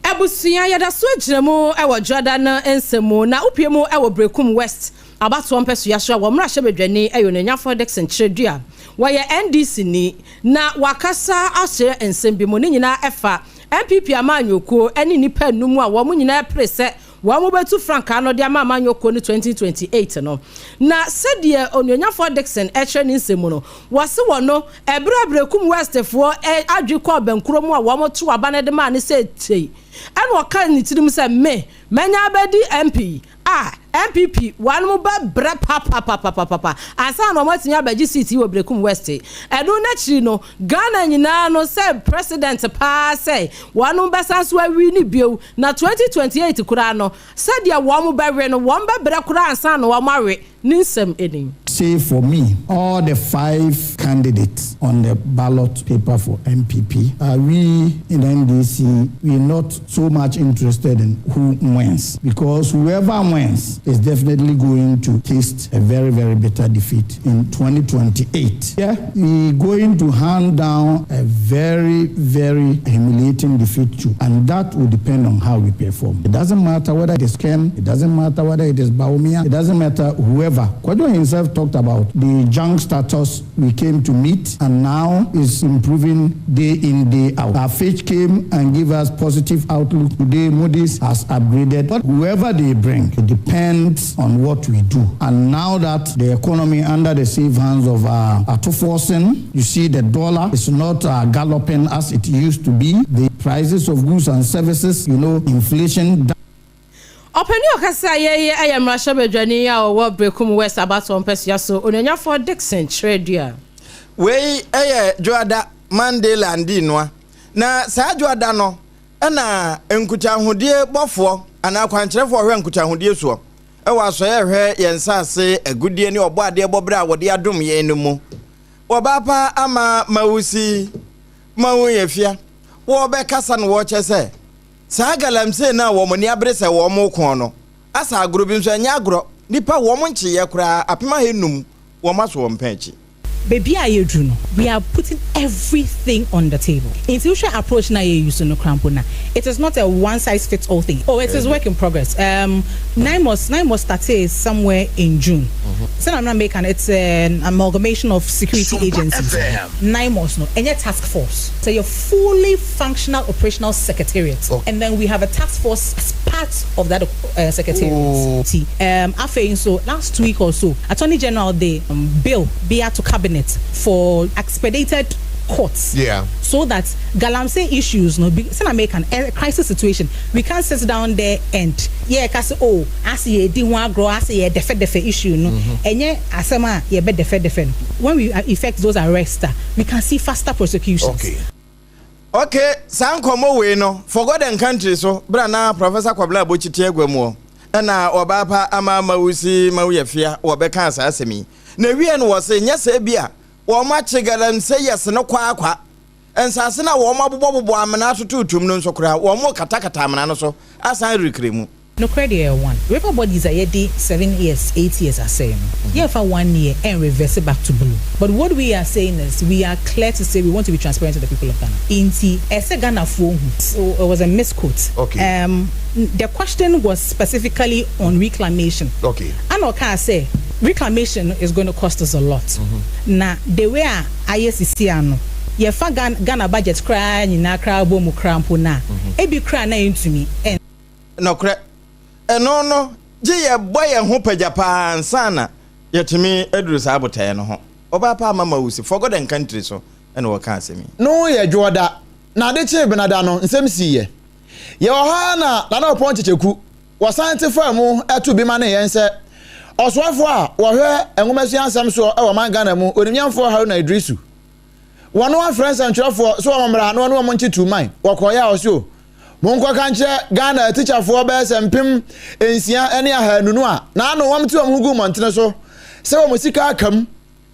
Abusua, yɛda so gyina mu wɔ Dwoda no nsɛm mu, na wopue mu wɔ Berekum West abatoɔ mpɛsoa so a wɔn mmarahyɛbadwani yɛ Onuonyafoɔ Dickson Kyerɛdua. Wɔyɛ NDC ni, na wakasa akyerɛ nsɛm bi mu, ne nyinaa ɛfa NPP amanyɔkuo ne nnipa nnum a wɔn nyinaa pere sɛ Wɔbɛtu frankaa no de ama amanyɔ kuo no 2028 no. Na sɛdeɛ Onuonyafoɔ Dickson kyerɛ ne nsɛm mu no, wɔse wɔ no, ɛberɛ a Berekum Westfoɔ adwe kɔɔ bɛnkorɔ mu a wɔtoo aba no de maa no sɛ kyei, ɛna ɔkaa ne tirim sɛ, Me, manya abɛdi MP yi, a, NPP, wɔnom bɛbrɛ papapapapapa ansa na wɔatumi abɛgye seat yi wɔ Berekum West. Ɛno no akyiri no, Ghana nyinaa no sɛ President paa sɛ wɔnom bɛsan so awini bio Na 2028 koraa no, sɛdeɛ wɔn bɛwe no, wɔn bɛbrɛ koraa ansa na wɔn awe, ne nsɛm ni. Say for me, all the five candidates on the ballot paper for NPP, are we in NDC, we not so much interested in who wins, because whoever wins is definitely going to taste a very, very bitter defeat in 2028. Yeah, we going to hand down a very, very humiliating defeat to, and that will depend on how we perform. It doesn't matter whether it is Ken, it doesn't matter whether it is Bawumia, it doesn't matter whoever. Kwadwo himself talked about the junk status we came to meet, and now is improving day in, day out. Our Fitch came and gave us positive outlook. Today, Moody's has upgraded. But whoever they bring, it depends on what we do. And now that the economy under the safe hands of uh, Ato Forson, you see the dollar is not uh, galloping as it used to be. The prices of goods and services, you know, inflation. Ɔpanin a ɔkasa yɛ yi yɛ mmarahyɛbadwani a ɔwɔ Berekum West abatoɔ mpasua so, Onuonyafoɔ Dickson Kyerɛdua. Wei yɛ Dwoada Mandela Ndinua. Na saa Dwoada no na nkutahodie bɔfoɔ anaa kwankyerɛfoɔ a ɔhwɛ nkutahodie soɔ wɔ asɔeɛ a ɛhwɛ yɛn nsase agudeɛ ne ɔbɔadeɛ bɔberɛ a wɔde adom yɛn no mu. Wɔbaa pa ama Mawusi Mawunyefia wɔrebɛkasa no wɔrekyɛ sɛ saa galamsey no a wɔn ani abere sɛ wɔn reko no asa agorɔ bi nso ɛnyɛ agorɔ nnipa wɔn nkyeeɛ koraa 1500 wɔn aso wɔn pɛn akyi. Baabi a yɛduru no, we are putting everything on the table. Nti wohwɛ approach no a yɛ use no koraa mpo no a, it is not a one size fits all thing. Oh, it is work in progress. Um, NAIMOS, NAIMOS startee somewhere in June. Sɛnea na meka no, it's an amalgamation of security agencies. NAIMOS no, ɛnyɛ task force. Ɛyɛ fully functional operational secretariat. And then we have a task force as part of that uh, secretariat. Nti, um, afei nso, last week or so, Attorney General de um, bill bi ato cabinet for expedited courts yeah. so that galamsey issues no be sɛ na meka no a crisis situation we can't sit down there and yeah ka sɛ oh ase yɛ di ho agorɔ ase yɛ dɛfɛdɛfɛ issue no ɛnyɛ asɛm a yɛbɛ dɛfɛdɛfɛ no when we effect those arrests a we can see faster prosecutions. Okay. Ok, saa nkɔmmɔ wei no, For God and Country so, berɛ a na Professor Kwabena Abokyi te agua mu hɔ, ɛna ɔbaa pa ama Mawusi Mawuyafia wɔbɛkaa saa asɛm yi. Na ɛwieɛ no wɔse, nyɛ sɛ ebia wɔn akye galamseyers no kwaakwa, nsase no a wɔn abobɔbobɔ amena atototom no nso koraa, wɔn rekatakata amena no so asan rekre mu. Nokorɛ deɛ ɛyɛ one. River bodies a yɛde seven years, eight years asɛe no, yɛnfa one year ɛn reverse back to blue. But what we are saying is, we are clear to say we want to be transparent to the people of Ghana. Nti ɛsɛ Ghanafoɔ hu. So it was a misquote. Okay. Um, the question was specifically on reclamation. Okay. Ɛna ɔkaa sɛ reclamation no is going to cost us a lot. Na the way a ayɛ sisi ano, yɛfa Ghana, Ghana budget koraa nyinaa koraa bɔ mu koraa mpo no a, ebi koraa na yɛntumi. Nokorɛ, ɛno no gye yɛbɔ yɛn ho pagya paa ansa na yɛatumi aduru saa botaeɛ no ho. Ɔbaa pa ama Mawusi, For God and Country so na wɔkaa asɛm yi. No yɛ Dwoɔda, na ade kyee Benada no, nsɛm siiɛ. Yɛwɔ hɔ ara na Nana Ɔpɔn Kyekyeku, wɔsan te faa mu to bi manee yɛn sɛ Ɔsoafoɔ a wɔhwɛ nwomasua nsɛm soɔ wɔ ɔman Ghana mu, Onimnyamfoɔ Haruna Iddrisu. Wɔn afrɛ nsɛntwerɛfoɔ sɛ wɔn mmra na wɔne wɔn nkye tu man. Wɔkɔeɛ a ɔse o, monkɔka nkyerɛ Ghana atikyafoɔ bɛyɛ sɛ 6200 no a n'ano wɔn te wɔn ho gu mmɔntene so sɛ wɔn sika aka mu,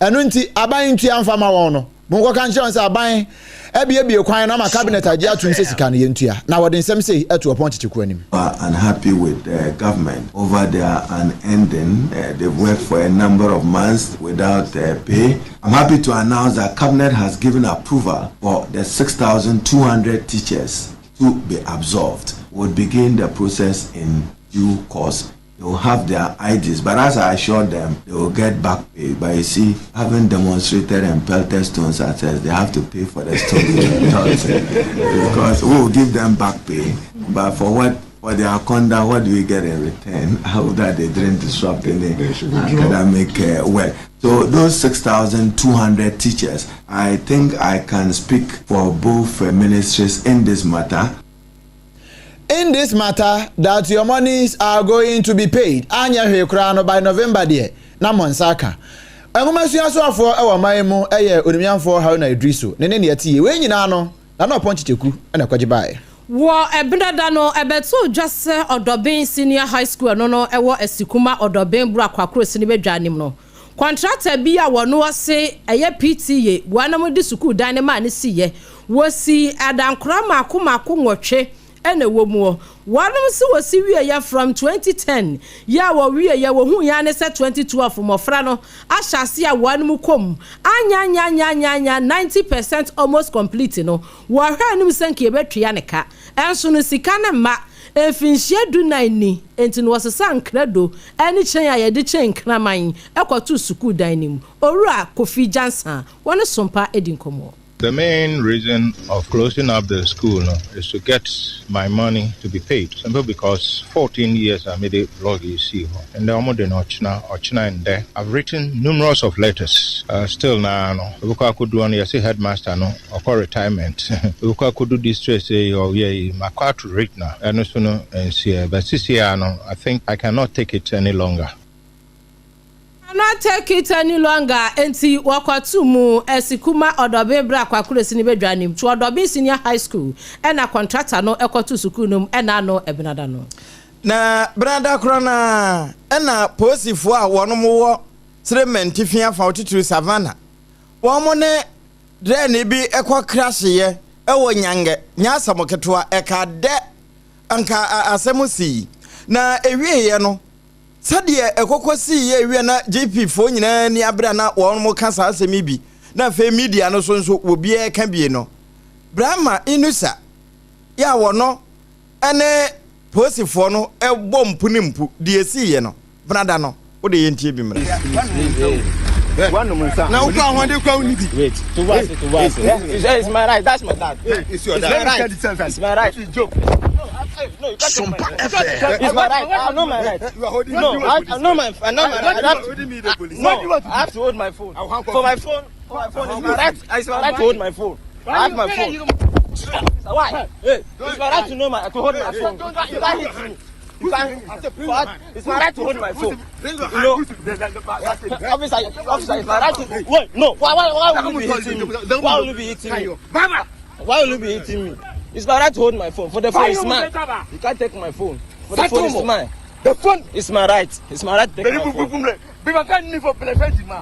ɛno nti aban ntua mfa ma wɔn no. Monkɔka nkyerɛ wɔn sɛ aban abuebue kwan no ama cabinet agye atom sɛ sika no yɛntua, na wɔde nsɛm sei ato ɔpɔn kyekyeku anim. Are unhappy with the government over their unending they've worked for a number of months without pay. I'm happy to announce that cabinet has given approval for the 6,200 teachers to be absolved. We'll begin the process in due course. They will have their IDs, but as I assured them, they will get back pay. But you see, having demonstrated and pelted stones at us, they have to pay for the stones because we will give them back pay. But for what for their conduct, what do we get in return? I hope that they didn't disrupt any academic work. So those 6,200 teachers, I think I can speak for both ministries in this matter. In this matter that your monies are going to be paid anyɛ hwee koraa no by November deɛ na mo nsa aka. Nwomasua soafoɔ wɔ ɔman yi mu yɛ Onimnyamfoɔ Haruna Iddrisu ne ne nea ɛte yie. Wei nyinaa no Nana Ɔpɔn Kyekyeku na ɛkɔgye baeɛ. Wɔ Ɛbenada no, ɛbɛtoo dwa sɛ Ɔdɔben Senior High School ɛno no ɛwɔ Asikuma Ɔdɔben Bura Kwakoro Sini Badwa anim no, kɔntrata bi a wɔn ɔse ɛyɛ PTA wɔnom de sukuu dan no maa no siiɛ. Wɔsii adankora mmaako mmaako nwɔtwe na ɛwɔ muɔ. Wɔnom se wɔsi wieɛ from 2010 yɛ a wɔwieɛ wɔhuu yɛ ara ne sɛ 2012 mmɔfra no ahyɛ aseɛ a wɔnom kɔ mu anya anya anya anya anya 90 percent almost complete no wɔhwɛ anim sɛ nka yɛbɛtua ne ka ɛnso no sika no mma mfinhyia du nan ni enti no wɔsesaa nkrado ne kyɛn a yɛde kyɛn nkraman kɔtoo sukuu dan no mu. Owura Kofi Gyansah wɔne Sompa di nkɔmmɔ. The main reason of closing up the school no, is to get my money to be paid. Simply because 14 years I made a blog you see. And the Ochina Ochina and there. I've written numerous of letters. Still now no. Because I could do on the headmaster no or retirement. Because I could do this say oh yeah my quite read now. And so no and see but see no I think I cannot take it any longer. Cannot take it any longer enti wɔkɔto mu Asikuma Ɔdɔben berɛ a Kwakure Sini bɛdwa anim to Ɔdɔben Senior High School ɛna kɔntrata no kɔto sukuu no mu ɛna ano Ɛbenada no. Na Benada korɔ no ara ɛna polisifoɔ a wɔnom wɔ Srem ntifi afa otitiriw Savannah wɔn ne drɛni bi kɔ krahyeɛ wɔ Nyangɛ nyɛ asɛm ketewa ɛka dɛ anka asɛm sii na ɛwieɛ no Sɛdeɛ ɛkɔkɔ sii yɛ wia na GP foɔ nyinaa ani abere a na wɔn ka saa asɛm yi bi na afei media no so nso obiara ka bie no, Brahma Inusa yɛ a wɔno ne polisifoɔ no bɔ mpu ne mpu deɛ ɛsiiɛ no benada no wode yɛntie bi mmra. Na wokɔ ahoɔden kura wo ni bi. Wait, to was to was. It's my right. That's my dad. It's your dad. It's my right. It's my right. Joke. Sompa FM. It's my right. I know my right. No, I know my. I know my right. I have to, no, I have to hold my phone. For my phone, for my phone, it's my right. It's my right to hold my phone. I have my phone. Why? Hey, it's my right to know my to hold my phone. You can't hit me. You can't. It's my right to hold my phone. You know, officer, officer, it's my right to. Wait, no. Why, why, why will you be hitting me? Why will you be hitting me? Why will you be hitting me? It's my right to hold my phone. For the phone, it's mine. You can't take my phone. For the phone, it's mine. The phone is my right. It's my right to take my phone.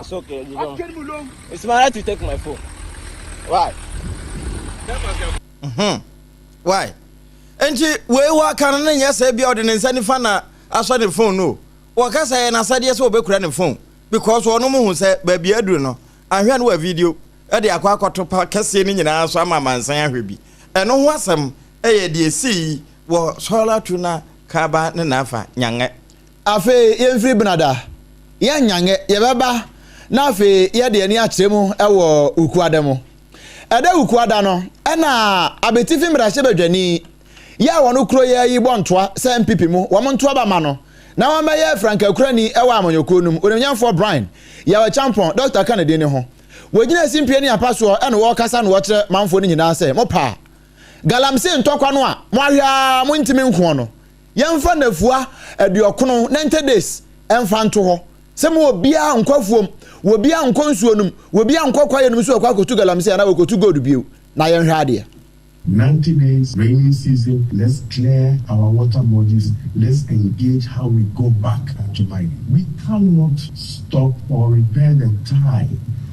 It's okay. You don't. It's my right to take my phone. Why? Why? Nti wei waka no ne nyɛ sɛ bia ɔde ne nsa nifa na asɔ ne phone no. Wɔka sɛ ɛyɛ n'asɛdeɛ sɛ ɔbɛkura ne phone because ɔno mo hu sɛ baabi aduru no ahwɛ no wɔ video de akɔ akɔto pa kɛseɛ no nyinaa so ama amansan ahwɛ bi. Ɛno ho asɛm yɛ deɛ ɛsii wɔ Sɔla Tuna Kaba ne n'afa Nyangɛ. Afei yɛmfiri Benada, yɛn Nyangɛ, yɛbɛba na afei yɛde yɛn ani akyerɛ mu wɔ Wukuada mu. Ɛda Wukuada no, ɛna Abetifi mmarahyɛbadwani yi a wɔn kuro yi yi bɔ ntoa sɛ NPP mu wɔn nto aba ma no na wɔmmɛyɛ frankakurani wɔ amanyɔkuo no mu, Onimnyamfoɔ Brian Yaw Acheampong, Dɔkta ka ne din no ho. Wɔgyina simpie ne apa soɔ na wɔrekasa na wɔkyerɛ manfoɔ no nyinaa sɛ, Mopɛ a, galamsey ntɔkwa no a moahwɛ ara montumi nkoɔ no, yɛmfa nnafua aduɔkono, 90 days, mfa nto hɔ sɛ mo obiara nkɔ afuom, obiara nkɔ nsuo no mu, obiara nkɔ kwaeɛ no mu sɛ wɔkɔ akɔtu galamsey anaa wɔkɔtu gold bio, na yɛnhwɛ adeɛ. 90 days, rainy season, let's clear our water bodies, let's engage how we go back to mining. We cannot stop or repair the tide.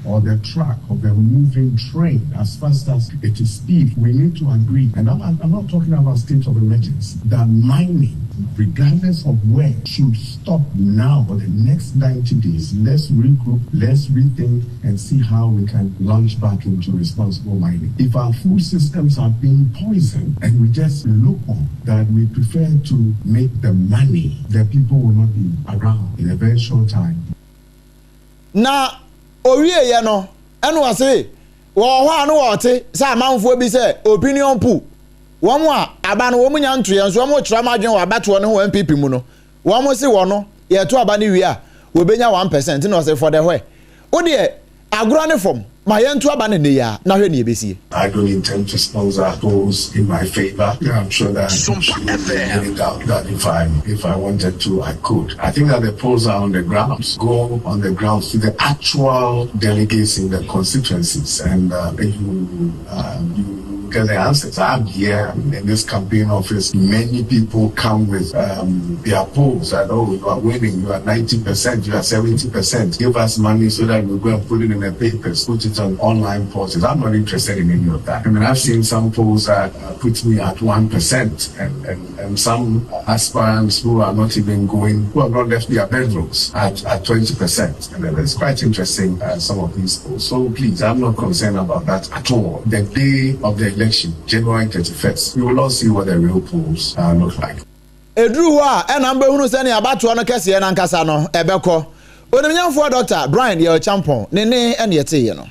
or the track of a moving train as fast as it is speed. We need to agree, and I'm, I'm not talking about state of emergency, that mining, regardless of where, should stop now for the next 90 days. Let's regroup, let's rethink, and see how we can launch back into responsible mining. If our food systems are being poisoned and we just look on that we prefer to make the money, the people will not be around in a very short time. Na owieeɛ no, ɛna ɔse wɔwɔ hɔ a na wɔte sɛ amanfoɔ bi sɛ opinion pool, wɔn a aba no wɔn nya ntoeɛ nso wɔn rekyerɛ wɔn adwene wɔ abatoɔ no ho wɔ NPP mu no, wɔn se wɔn yɛto aba no wie a wɔbɛnya 1% na ɔse for the where? Wodeɛ Agorɔ ne fam, ma yɛnto aba no nnɛ yi ara na hwɛ nea ɛbɛsie. I don't intend to sponsor polls in my favour. I'm sure that there shouldn't be any doubt that if I if I wanted to, I could. I think that the polls are on the grounds. Go on the grounds to the actual delegates in the constituencies and uh, you, uh, you get the answers. I'm here in this campaign office. Many people come with um, their polls that, oh, you are winning, you are 90%, you are 70%. Give us money so that we go and put it in the papers, put it on online portals. I'm not interested in any of that. I mean, I've seen some polls that uh, put me at 1% and, and, and some aspirants who are not even going, who have not left their bedrooms at, at 20%. And it's quite interesting, uh, some of these polls. So please, I'm not concerned about that at all. The day of the election, January 31st, we will all see what the real polls uh, look like. Ɛduru hɔ a, ɛna mobɛhunu sɛnea abatoɔ no kɛseɛ no ankasa no ɛbɛkɔ. Onimnyamfoɔ Dɔkta Bryan Yeo Acheampong ne nne na yɛteeɛ no.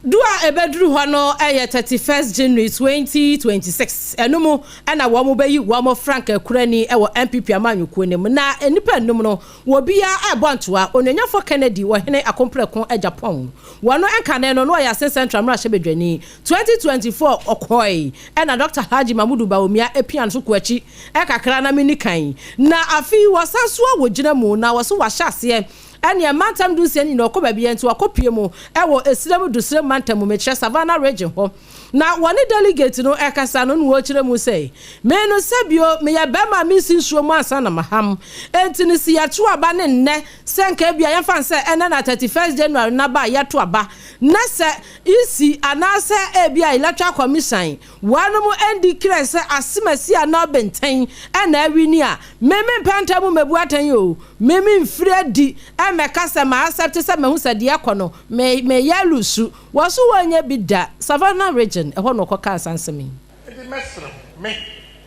Du a ɛbɛduru hɔ no yɛ 31st January 2026, ɛno mu na wɔbɛyi wɔn frankaa kurani wɔ NPP amanyɔkuo no mu. Na nnipa nnum no, wɔbiara rebɔ ntoa, Onuonyamfoɔ Kennedy Ɔhene Akompreko Agyapong, wɔno nkane no na ɔyɛ Asin Central mmarahyɛbadwani, 2024 ɔkɔe na Dɔkta Alhaji Mahmudu Bawumia pia no so kɔ akyi kakra na menni kan. Na afei wɔsan so a wɔgyina mu na wɔso wɔahyɛ aseɛ Ɛneɛ mantam dunsia no nyinaa ɔkɔ baabiara nti wakɔ pue mu wɔ Esirem Dusirem mantam mu mekyerɛ Savannah region hɔ na wɔne delegate no ɛkasa no na wɔkyerɛ mu sɛ me no sɛbio meyɛ bɛrima a mensi nsuo mu ansa na maham enti no si yɛto aba ne nnɛ sɛ nka ebia yɛmfa no sɛ ɛnɛ na 31st January no aba a yɛto aba na sɛ EC anaasɛ ebia Electoral Commission wɔnom ɛndi krɛ sɛ asemasi anaa ɔbɛntɛn ɛna awini a me mempɛ ntɛm mmɛbu atɛn o Me me mfiri adi mmɛka sɛ ma accept sɛ mahu sɛ deɛ ɛkɔ no me meyɛ alusu. Wɔ so wɔnyɛ bi da. Savannah region ɛhɔ na ɔkɔ kaa saa nsɛm yi. Enti mɛsrɛ mo, me,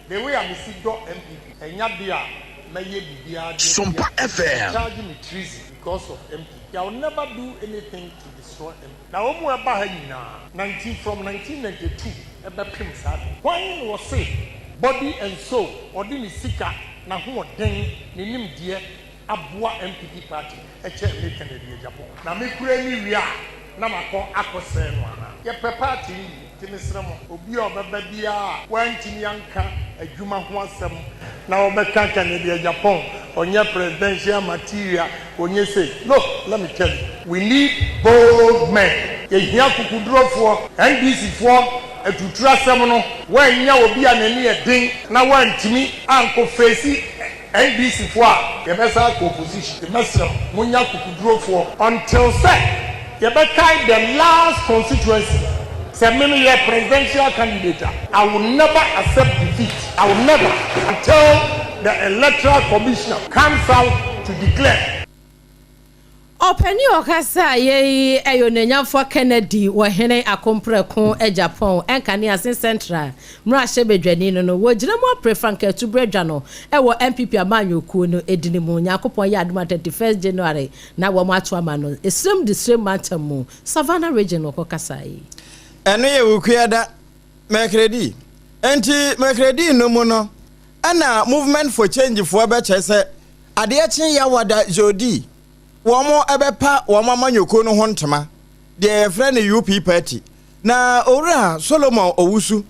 the way a mesi dɔ NPP, ɛnyɛ adeɛ a mɛyɛ biribiara de atia, to charge me treason because of NPP. I will never do anything to destroy NPP. Na wɔn a ɛba ha nyinaa, 19 from 1992 bɛpem saa da yi, hwan na ɔse body and soul ɔde ne sika n'ahoɔden, ne nimdeɛ aboa NPP party kyɛn me Kennedy Agyapong. Na me kura ni wie a na makɔ akɔ sɛɛ no anaa? Yɛpɛ party no yie nti mesrɛ mo obi a ɔbɛba biara a wantumi anka adwuma ho asɛm na ɔbɛka Kennedy Agyapong ɔnyɛ presidential material ɔnyɛ sei look let me tell you we need bold men yɛhia akokodurofoɔ NDC foɔ Atuturu asɛm no, woannya obi a n'ani yɛ den na woantumi ankɔ feesi NDC foɔ a, yɛbɛsan akɔ opposition. Mɛsrɛ mo, monyɛ akokodurofoɔ until sɛ yɛbɛkae the last constituency. Sɛ me meyɛ presidential candidate a, I will never accept defeat. I will never until the electoral commissioner comes out to declare. Ɔpanin a ɔkasaeɛ yi yɛ Onuonyamfoɔ Kennedy Ɔhene Akompreko Agyapong, ɛnkane Asin Central mmarahyɛbadwani no no. Wɔgyina mu apere frankaatu berɛ dwa no wɔ NPP amanyɔkuo no edini mu. Nyankopɔn yɛ adom a 31st January na wɔn ato ama no. Esirem Disirem mantam mu, Savannah Region na ɔkɔkasaeɛ yi. Ɛno yɛ Wukuada, Mercredi. Enti Mercredi no mu no, ɛna Movement for Change foɔ bɛkyerɛ sɛ Adeɛ kye Yawada Zodi, wɔn bɛpa wɔn amanyɔkuo no ho ntoma, deɛ yɛfrɛ no UP party. Na Owura Solomon Owusu,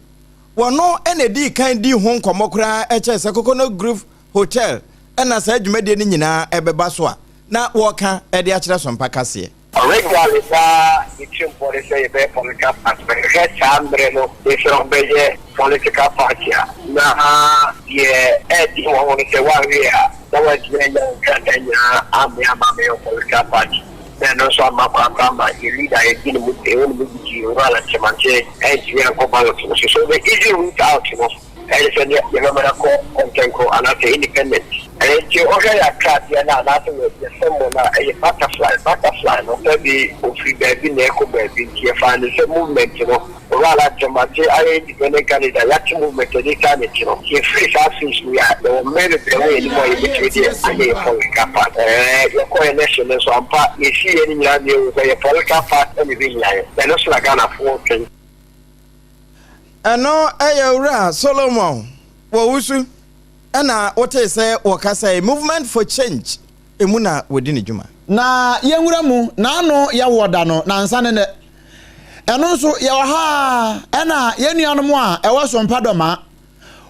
wɔno na ɛdii kan dii ho nkɔmmɔ koraa kyerɛ sɛ Coconut Grove Hotel na saa dwumadie no nyinaa ɛbɛba so a na wɔreka de akyerɛ Sompa Kaseɛ. Originally na ne tirimpɔ ne sɛ yɛbɛyɛ political party but hwɛ saa mmerɛ no de sɛ wɔbɛyɛ political party a na deɛ ɛɛden wɔ ho ne sɛ woanhwɛ a na woantumi annya wo nkrataa nyinaa ammea amma ammɛyɛ wo political party. Na ɛno nso amma kwan koraa ma yɛn leader a yɛgye ne mu yɛwɔ ne mu gyidie, Owura Alan Kyerematen antumi ankɔ ballot no so. So the easy route out no ɛne sɛ ne yɛbɛma no akɔ kɔntɛnko anaasɛ independent. Nti wohwɛ yɛn akradeɛ no anaasɛ yɛ yɛ symbol no a, ɛyɛ butterfly. Butterfly no sɛbe ɔfiri baabi na ɛrekɔ baabi nti yɛfaa no sɛ movement no Owura Alan Kyerematen ayɛ independent candidate a yɛate movement a ɛde taa n'akyi no. Yɛfiri saa phase no yi a, yɛwɔ mmerɛ bebree wɔ yɛn anim a yɛbɛtumi de ayɛ yɛn political party. Ɛɛ, yɛkɔɔ election no nso ampa, yɛsiiɛ no nyinaa na yɛhuu sɛ yɛn political party na ɛbɛhia yɛn. Na ɛno so na Ghanafoɔ retwɛn. Ɛno yɛ Owura Solomon Wɔwusu na wotee sɛ wɔkasa yi, Movement for Change mu na wɔdi ne dwuma. Na yɛnwura mu, n'ano yɛ woɔ da no, nansa ne nnɛ. Ɛno nso, yɛwɔ ha ara, ɛna yɛn nuanom a ɛwɔ Sompa Dɔmaa,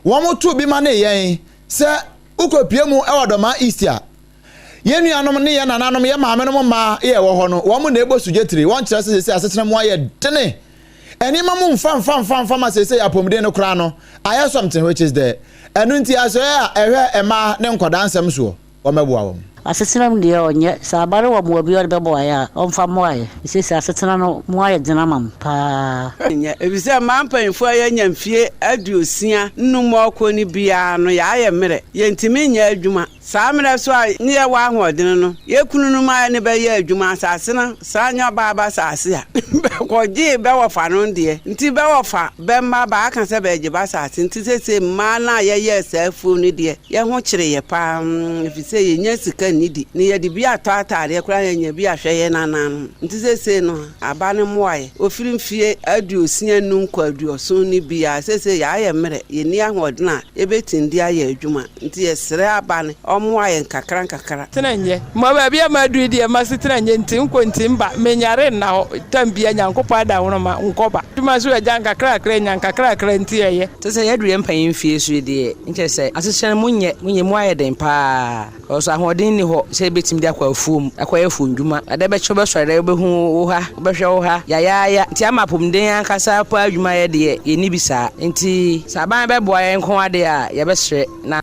wɔn to bi ma ne yɛn sɛ wokɔpue mu wɔ Dɔmaa East a, yɛn nuanom ne yɛn nananom, yɛn maamenom mmaa yɛ ɛwɔ hɔ no, wɔn na ɛbɔ sugyetire, wɔn kyerɛ sɛ seesei asetena mu ayɛ dene, nneɛma mu mfa mfa mfa mfa ma seesei apɔmuden no koraa no ayɛ something which is the ɛno nti asɔeɛ a ɛhwɛ mmaa ne nkwadaa nsɛm soɔ. wɔmmɛboa wɔn. Asetena mu deɛ ɔnyɛ. Sɛ aba no wɔ mmoa bi a ɔde bɛboa yɛ a, ɔmfa mmoa yɛ. Seesei asetena no mu ayɛ den ama me paa. Nyɛ, efisɛ mmaa mpanyimfo a yɛanya mfie aduosia num ɔɔkɔ no biara no, yɛayɛ mmerɛ, yɛntumi nyɛ adwuma. Saa mmerɛ so a ne yɛwɔ ahoɔdene no, yɛ kununom a yɛne bɛ yɛɛ adwuma asase no saa nyɛ ɔbaa ba asase a bɛkɔgyee bɛ wɔfa no deɛ nti bɛ wɔfa bɛ mma bɛaka sɛ bɛɛgye bɛ asase nti seesei mmaa no a yɛyɛɛ saa afuo no deɛ yɛ ho kyere yɛ paa ɛfiri sɛ yɛnnya sika nnidi ne yɛde bi atɔ ataadeɛ koraa yɛnya bi ahwɛ yɛ nananom nti seesei no aba no mmoa yɛ ɔfiri mfie 65 kɔ aduɔson no biara seesei yɛayɛ mmerɛ yɛnni ahoɔdene a yɛbɛtumi de ayɛ adwuma. Nti yɛsrɛ aba no ɔmmoa yɛn nkakra nkakra. Tena nyɛ. Ma baabi a maduru yi deɛ masetena nyɛ nti nkɔ nti mba menyare nna hɔ tam bia Nyankopɔn adaworoma nkɔ ba dwuma so agya nkakrakra nya nkakrakra nti ɛyɛ. Te sɛ yɛaduru yɛn mpanyin mfie so yi deɛ, nkyerɛ sɛ asetena no mu nyɛ mu nyɛ mu ayɛ den paa. Because ahoɔden nni hɔ sɛ yɛbɛtumi de akɔ afuom akɔyɛ afuomdwuma. Ade bɛkye wobɛsɔre dɛ wobɛhu wo ha, wobɛhwɛ wo ha yayaaya. Nti ama apomuden ankasa paa adwuma yɛ deɛ, yɛnni bi saa. Nti sɛ aban bɛboa yɛn nko ara deɛ a, yɛbɛsrɛ na.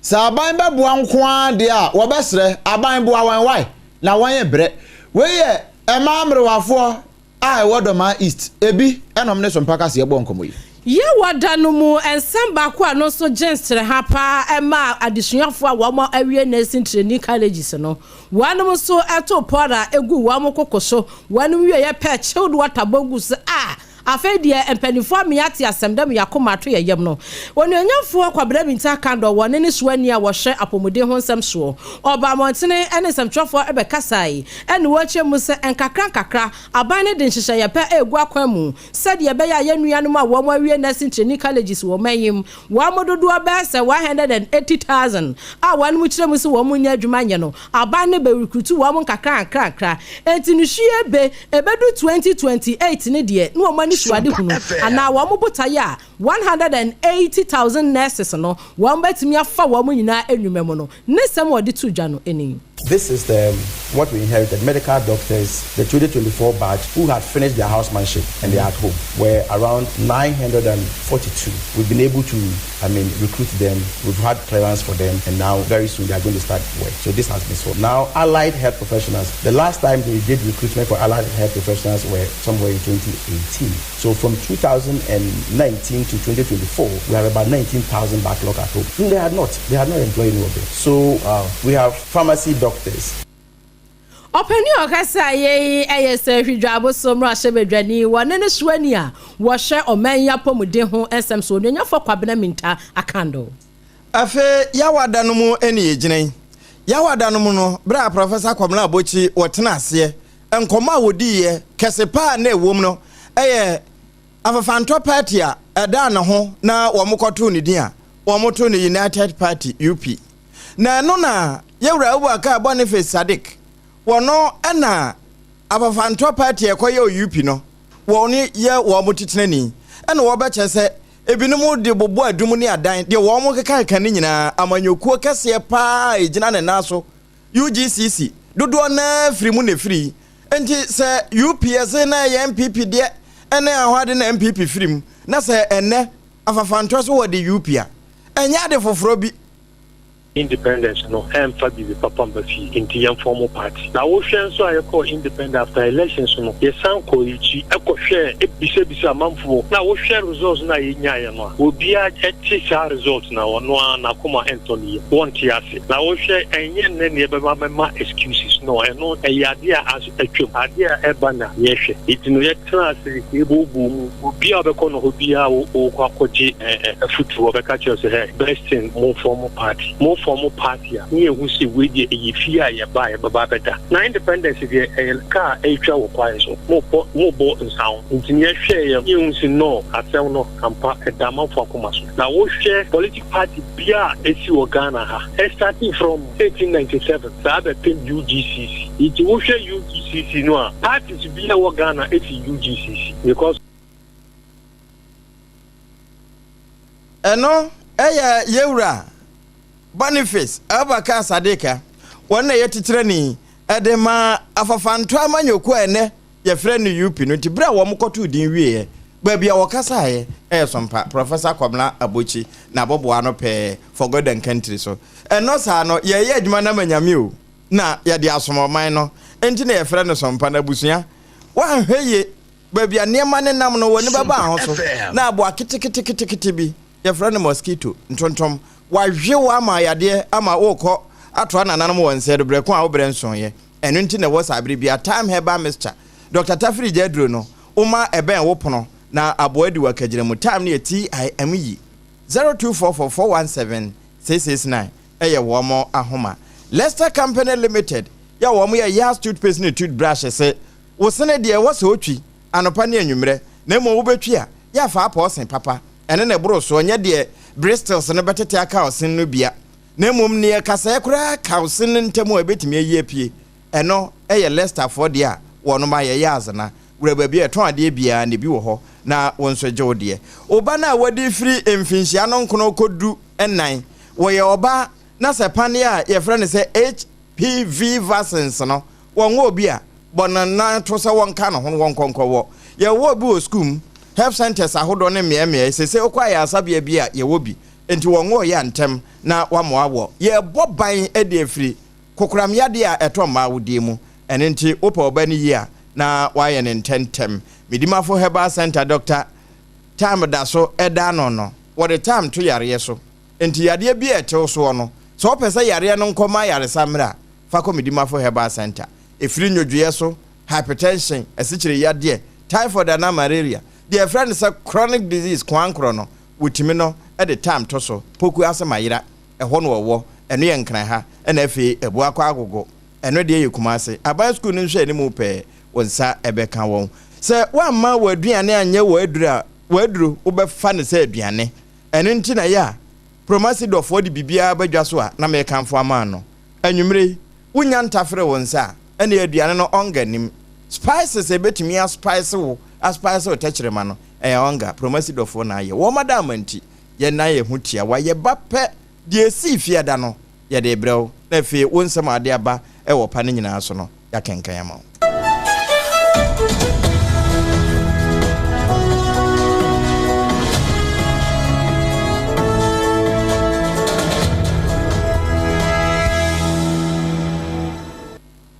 Sɛ aban bɛboa nko ara deɛ a, wɔbɛsrɛ. Aban boa wɔn wai? Na wɔn brɛ. Wei yɛ mmaa mmerewafoɔ a ɛwɔ Dormaa East, ebi ɛna wɔn ne Sompa Kaseɛ bɔɔ nkɔmmɔ yi. Yehowa da no mu nsɛm baako a ɛno nso gye nsereha paa maa adesuafo a wɔawie nursing training colleges no. Wɔnom nso too pɔɔra guu wɔn koko so. Wɔnom wieɛ pɛ chilled water bɔ guu so a afei deɛ mpaninfoɔ amee ate asɛm dɛ me akoma ato yɛ yam no. Onuonyamfoɔ Kwabena Mintah Kandor wɔ ne ne soani a wɔhwɛ apɔmuden ho nsɛm soɔ. Ɔbaa mmɔntene ne nsɛmtwerɛfoɔ bɛkasae ne wɔkyerɛ mu sɛ nkakra nkakra aban no de nhyehyɛeɛ pa regu akwan mu sɛdeɛ ɛbɛyɛ a yɛn nuanom a wɔn awie nursing training colleges wɔ ɔman yi mu, wɔn dodoɔ bɛyɛ sɛ 180,000 a wɔn kyerɛ mu sɛ wɔn nnya adwuma nyɛ no, aban no bɛ recruit wɔn nkakra nkrankra. Enti no hwie be, ɛbɛdu 2028 no deɛ na wɔn anisoadehunu anaa wɔn botaeɛ a 180,000 nurses no wɔn bɛtumi afa wɔn nyinaa nnwuma mu no, ne nsɛm a ɔde too dwa no ni. This is the what we inherited, medical doctors, the 2024 batch who had finished their housemanship and they are at home were around 942. We've been able to, I mean, recruit them. We've had clearance for them and now very soon they are going to start work. So this has been solved. Now, allied health professionals, the last time they did recruitment for allied health professionals were somewhere in 2018. So from 2019 to 2024, we have about 19,000 backlog at home. They had not. They had not employed any of them. So wow. we have pharmacy doctors. Ɔpanin a ɔkasa yei yɛ Sir Hwidwo Abosom mmarahyɛbadwani wɔ ne ne soani a wɔhwɛ ɔman yi apɔmuden ho nsɛm so, Onuonyamfoɔ Kwabena Mintah Akandoh. Afei Yawa da no mu ne yɛgyina yi. Yawa da no mu no, berɛ a Professor Kwabena Abokyi wɔtena aseɛ, nkɔmmɔ a wɔdiiɛ kɛse paa a na ɛwom no yɛ Afafantɔ Party a ɛdaa ne ho na wɔkɔtoo ne din a wɔtoo no United Party, UP. Na ɛno na Yɛwura Abubakar Boniface Sadiq, wɔno na Afafantɔ Party a ɛkɔyɛ UP no, wɔn yɛ wɔn titenani. Ɛna wɔbɛkyerɛ sɛ ebinom de bobɔ adum ne adan, deɛ wɔn kekakeka no nyinaa, amanyɔkuo kɛseɛ paa a ɛgyina ne nan so, UGCC, dodoɔ no ara firi mu na ɛfiri. Nti sɛ UP ɛse na ɛyɛ NPP deɛ ɛne ahɔade na NPP firi mu, na sɛ ɛnnɛ Afafantɔ so wɔde UP a, ɛnyɛ ade foforɔ bi. Independence no ɛmfa biribi papa mba fie nti yɛn form party. Na wo hwɛ nso a yɛkɔɔ independent after elections no yɛsan kɔɔ yɛkyi ɛkɔ hwɛɛ ɛbisa bisa amanfoɔ na wo hwɛ results no a yɛnyaeɛ no a obiara ɛte saa result no a ɔno ara n'akoma ɛntɔ ne yam wɔnte ase. Na wo hwɛ ɛnyɛ nnɛ na yɛbɛba bɛma excuses no ɛno ɛyɛ adeɛ a atwam. Adeɛ a ɛba na yɛhwɛ. Nti no yɛtena ase yɛbooboo mu. Obiara a ɔbɛkɔ no hɔ biara wokɔ akɔgye afutuo ɔbɛka kyerɛ wo sɛ hɛ best thing mo form party. Mo form party a ne yɛhu sɛ wei deɛ ɛyɛ fie a yɛba a yɛbɛba abɛda. Na independence deɛ ɛyɛ car a ɛretwa wɔ kwan so. Mobɔ mobɔ nsaho. Nti no yɛhwɛeɛ ne yɛhu sɛ no asɛm no ampa ɛda amanfoɔ akoma so. Na wohwɛ politic party biara a ɛsi wɔ Ghana ha starting from 1897 saa bɛpem UGCC. Nti wohwɛ UGCC no a parties bi a ɛwɔ Ghana efi UGCC because. Ɛno yɛ yɛwura Boniface Abubakar Sadiq a wɔn na ɛyɛ titrani de ma Afafantɔ amanyɔkuo a ɛnɛ yɛfrɛ no UP no nti berɛ a wɔn kɔtoo din wieɛ baabi a wɔkasaeɛ ɛyɛ Sompa Professor Kwabena Abokyi na aboboa ano pɛɛ for God and Country so ɛnɔ saa no yɛyɛ adwuma no ama Nyame o na yɛde asom ɔman no nti na yɛfrɛ no Sompa no abusua woanhwɛ yie baabi a nneɛma no nam no w'ani bɛba ho so na aboa keteketekete bi yɛfrɛ no mosquito ntontom wahwe wo ama yadeɛ ama wokɔ atoa nananom wɔ nsɛ do berɛ ko a wobrɛ nsoeɛ ɛno nti na ɛwɔ saa bere bia Thyme Herbal Mixture Dr. Tafiri gya aduro no woma ɛbɛn wo pono na aboa adi wakagyina mu Thyme no yɛ T-I-M-E 0244 417 669 yɛ wɔn ahoma. Lester Company Limited yɛ wɔn yɛ Yas toothpaste ne toothbrush se wo sene deɛ ɛwɔ sɛ otwi anɔpa ne anwummerɛ na mmom wobɛtwi a yɛ afa apɔ ɔsen papa ɛne ne boro soɔ nyɛ deɛ bristles no bɛtete aka ɔsen no bia na mmom neɛ kasɛɛ koraa ka ɔsen no ntam a ɛbɛtumi ayi apue ɛno yɛ Lester foɔ deɛ a wɔnom ayɛ Yas na wura baabi a yɛtɔn adeɛ biara na ebi wɔ hɔ na wo nso gye wo deɛ. Wo ba no a wadi firi mfinhyia no nkono kɔdu nnan, wɔyɛ ɔbaa na sɛ paneɛ a yɛfrɛ no sɛ HPV vaccines no wɔnwɔ obi a, bɔ no nan to sɛ wɔnka ne ho no wɔnkɔ nkɔwɔ. Yɛwɔ bi wɔ sukuu mu, health centres ahodoɔ ne mmeaemmeae. Seesei wokɔ ayaresabea bi a yɛwɔ bi. Enti wɔnwɔ yɛ a ntɛm na wɔama wɔawɔ. Yɛrebɔ ban de afiri Kokoram yadeɛ a ɛtɔ mmaa awodeɛ mu, ɛno nti wopɛ ɔba no yie a na woayɛ no ntɛntɛm. Medimafo Herbal Centre Dɔkta Time da so da ano no, wɔde time to yareɛ so. Enti yadeɛ bi a ɛte wo soɔ no, sɛ wopɛ sɛ yareɛ no nkɔ ma ayaresa mmerɛ a, fa kɔ Medimafo Herbal Centre. Ɛfiri nnwodwoeɛ so, hypertension, asikyire yadeɛ, typhoid anaa malaria, deɛ yɛfrɛ no sɛ chronic disease, koankorɔ no, wɔtumi no de time to so. Poku ase ma yera. Ɛhɔ na ɔwɔ. Ɛno yɛ Nkran ha. Ɛna afei Abuakwa Agogo. Ɛno deɛ yɛ Kumase. Aban sukuu no nhwɛanimu pɛɛ, wo nsa bɛka wɔn. Sɛ woamma w'aduane anyɛ w'aduro a, w'aduro, wobɛfa no sɛ aduane. Ɛno nti na ɛyɛ a Promasidɔfoɔ de biribiara ba dwa so a na merekamfo ama no. Anwummere yi, wonnya ntafere wo nsa a, ɛnneɛ aduane no ɔnga nnim. Spices a ɛbɛtumi aspice wo, aspice wo tɛkyerɛma no, ɛyɛ ɔnga. Promasidɔfoɔ na ayɛ. Wɔn adaama nti, Yɛn nan yɛ ho tiawa, yɛba pɛ, deɛ ɛsii fiada no, yɛde rebrɛ wo, na afei wo nsɛm a wode aba wɔ pa no nyinaa so no, yɛakenkan ama wo.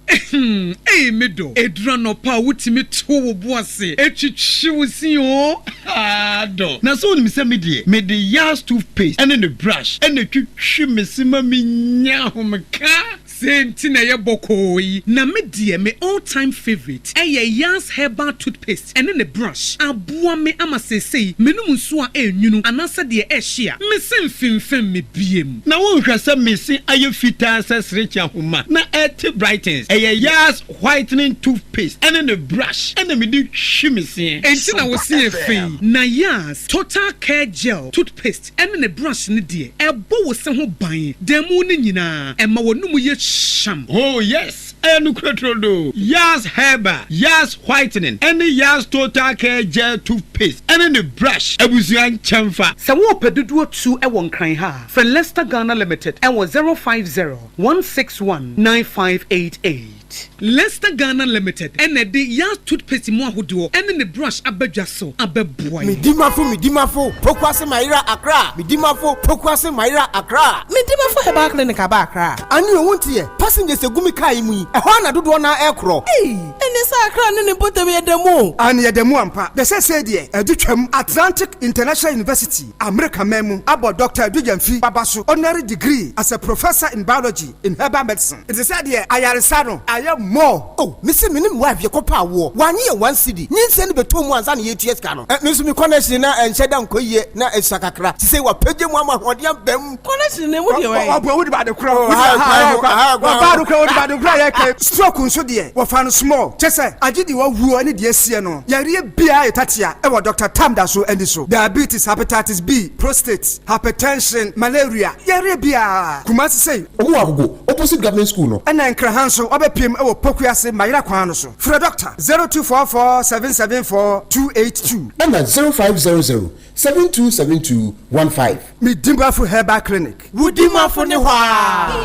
Ehm ei me dɔ, ɛduru anɔpa a wotumi to wo bo ase twitwi wo se oo haa dɔ. Na sɛ wonim sɛ me deɛ mede Yas toothpaste ne ne brush na ɛtwitwi me se ma menya ahomeka. Sei nti na ɛyɛ bɔkɔɔ yi. Na me deɛ me all time favourite ɛyɛ Yas herbal toothpaste ɛne ne brush. Aboa me ama seesei menom nsuo a ɛnwunu anaasɛ deɛ ɛhye a, me se mfemfem me biem. Na wonhwɛ sɛ me se ayɛ fitaa sɛ serekye ahoma na ɛte brightens. Ɛyɛ Yas whitening toothpaste ɛne ne brush ɛna mede twi me seɛ. Enti na wo se yɛ fɛ yi. Na Yas total care gel toothpaste ɛne ne brush no deɛ, ɛbɔ wo se ho ban da mu no nyinaa, ɛma w'anomu yɛ hyam. Oh yes, ɛyɛ nokorɛ turodoo. Yas Herbal, Yas Whitening ɛne Yas Total Care Gel Toothpaste ɛne ne brush abusua nkyɛnfa. Sɛ worepɛ dodoɔ tu wɔ Nkran ha a, frɛ Lester Ghana Limited wɔ 050 161 9588. toothpaste. Lester Ghana Limited na ɛde Yaz Toothpaste mu ahodoɔ ne ne brush aba dwa so abɛboa yɛn. Medimafo Medimafo Pokuase Mayera Accra Medimafo Pokuase Mayera Accra. Medimafo Herbal Clinic aba Accra. Ane o wonteɛ, passengers egu me car yi mu yi, ɛhɔ ara na dodoɔ no ara ɛrekorɔ. Ei! Ɛneɛ sɛ Accra ne ne mpɔtam yɛ da mu o. Aane yɛda mu ampa. Na seesei deɛ adu twam. Atlantic International University, Amerika man mu, abɔ Dɔkta Adu Gyamfi Baba so honorary degree as a Professor in Biology in Herbal Medicine. Nti sɛ deɛ ayaresa no ayɛ more. Oh me se me ne me wife yɛkɔ pɛ awoɔ wanye yɛn one cedi nyinsɛn no bɛtɔ mu ansa na yɛtua sika no eh me nso me connection na ɛnhyɛ da nkɔ yie na ɛsua kakra sisei wapagya mu ama ahoɔden aba mu. Connection no emu deɛ wɛn. Ɔboa wode ba ade korɔ ɔbaa no korɔ wode ba ade korɔ a yɛka stroke nso deɛ wɔfa no small kyɛ sɛ agye deɛ wawuo ne deɛ asie no yareɛ biara yɛ tatea ɛwɔ Doctor Tam da so ani so diabetes hepatitis B prostate hypertension malaria yareɛ biara Kumasi sei. Ɔmo wɔ Agogo opposite government school no. Ɛna Nkraha nso wabɛpiem wɔ Pokuase Mayera kwan no so. Frɛ Dɔkta 0244 774 282. Ɛna 0500 7272 15. Medimafo Herbal Clinic. Wo dimafo ne hɔ aa.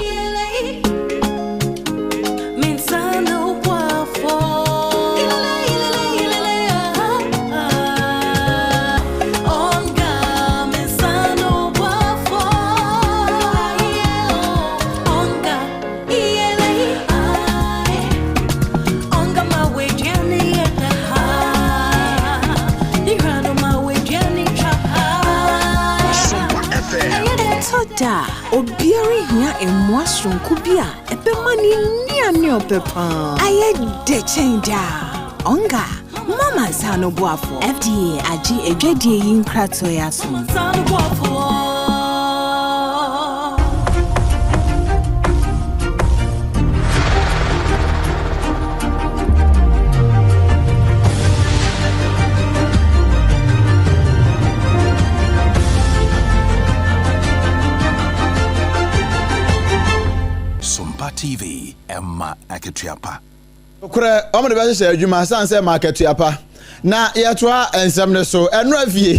Ɛtɔ da a, obiara hia mmoa soronko bi a ɛbɛma ne nnuane a ɔpɛ paa ayɛ dɛ kyɛn daa. Onga, mama nsa ano boafo. FDA agye adwadie yi nkratoɔ yi atom. Sompa TV, ɛma akatua pa. Nokorɛ, wɔn de bɛhyehyɛ adwuma sane sɛ ɛma akatua pa. Na yɛtoa nsɛm no so. Ɛno afie,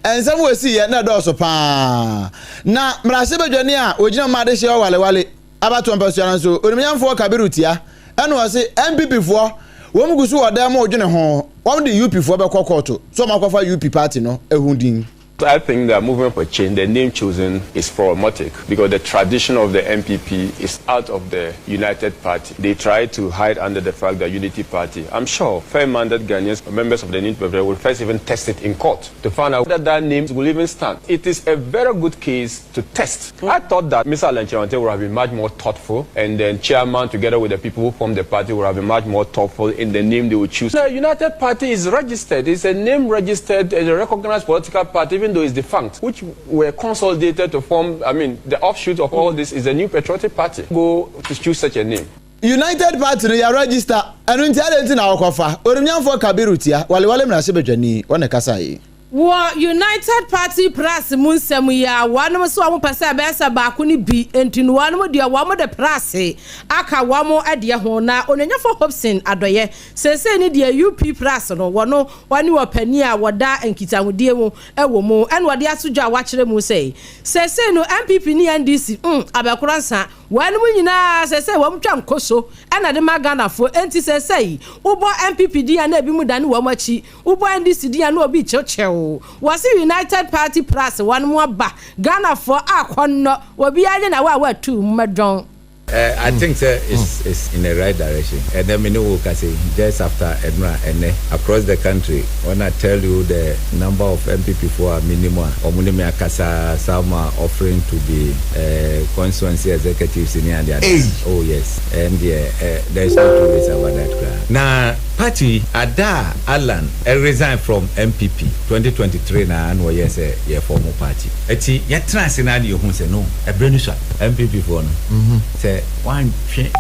nsɛm wɔ siiɛ na ɛdɔɔso paa. Na mmarahyɛbadwani a ɔgyina mu ma adehyeɛ wɔ Walewale abatoɔ mpasua no nso, Onimnyamfoɔ Kabiru Tia, ɛna ɔse NPP foɔ, wɔn gu so wɔ dan mu redwene ho, wɔn de UP foɔ bɛkɔ kɔɔto sɛ wɔn akɔfa UP party no ho din. I think that Movement for Change, the name chosen is problematic because the tradition of the NPP is out of the United Party. They try to hide under the fact that Unity Party. I'm sure fair-minded Ghanaians, members of the New Party, will first even test it in court to find out whether that name will even stand. It is a very good case to test. I thought that Mr. Alan Kyerematen would have been much more thoughtful, and then chairman, together with the people who formed the party, would have been much more thoughtful in the name they would choose. The United Party is registered. It's a name registered, a recognized political party, even though it's defunct, which were consolidated to form, I mean, the offshoot of all this is the New Patriotic Party. Go to choose such a name. United Party no yɛ register, ɛno nti adɛn nti na wɔkɔfa? Onimnyamfoɔ Kabiru Tia, Walewale mmarahyɛbadwani, ɔna ɛkasaeɛ. Wɔ United Party Prase mu nsɛm yi a wɔnom se wɔn pɛ sɛ ɛbɛyɛ sɛ baako no bi nti no wɔnom deɛ wɔn de prase aka wɔn deɛ ho na Onuonyafo Hobson Adɔeɛ seesei ne deɛ UP Prase no wɔno ɔne ɔpanin a wɔda nkitahodie mu wɔ mu ɛna ɔde ato dwa a wakyerɛ mu sɛ seesei no NPP ne NDC mm abɛkora nsa wɔnom nyinaa seesei wɔn twa nkoso ɛna de ma Ghanafoɔ enti seesei wobɔ NPP din a na ebinom dane wɔn akyi Wobɔ NDC din a na obi kyewkyew wo. Wɔse United Party Plus wɔnom aba Ghanafoɔ akɔnnɔ obiara nye na wa wa tuu mmɛdɔn. Eh, I think sɛ it's it's in the right direction. Ɛnɛ me ne wo kasa yi, just after ɛnora, ɛnɛ, across the country, when I tell you the number of NPP foɔ a me nim a, wɔn ne me akasa, some are offering to be eh, constituency executives ne ade ade. Ei! Oh yes, ɛndeɛ eh, there is no two ways about that koraa. Na party ada a Allan resign from NPP 2023 no ara na ɔyɛɛ sɛ yɛ form party. Ɛti yɛtena ase no ara na yɛhuu sɛ no ɛberɛ no sua. NPP foɔ no sɛ woantwe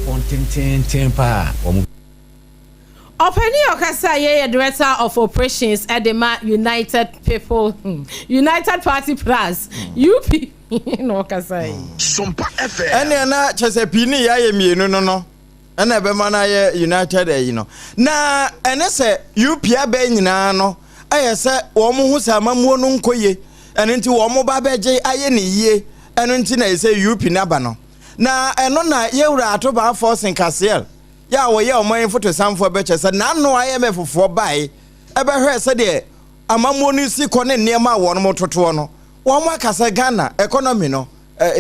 wo kɔn tenteenten paa a wɔn. Ɔpanin a ɔkasa yɛ yɛ Director of Operations de ma United People United Party Plus, UP, na ɔkasa yi. Sompa FM. Ɛnneɛ na kyerɛ sɛ pii ne yɛayɛ mmienu no no ɛna ɛbɛma no ayɛ United ayi no. Na ɛne sɛ UP abɛn nyinaa no ayɛ sɛ wɔn ho sɛ amammuo no nkɔ yie, ɛno nti wɔn ba bɛgye ayɛ ne yie, ɛno nti na ɛsɛ UP no aba no. Na ɛno na Yɛwura Atobaa Forson Cassiel yɛ a ɔyɛ ɔman yi fotosanfoɔ bɛkyɛ sɛ n'ano IMF foɔ bae bɛhwɛɛ sɛdeɛ amammuo no si kɔ ne nneɛma a wɔnom totoɔ no, wɔn aka sɛ Ghana economy no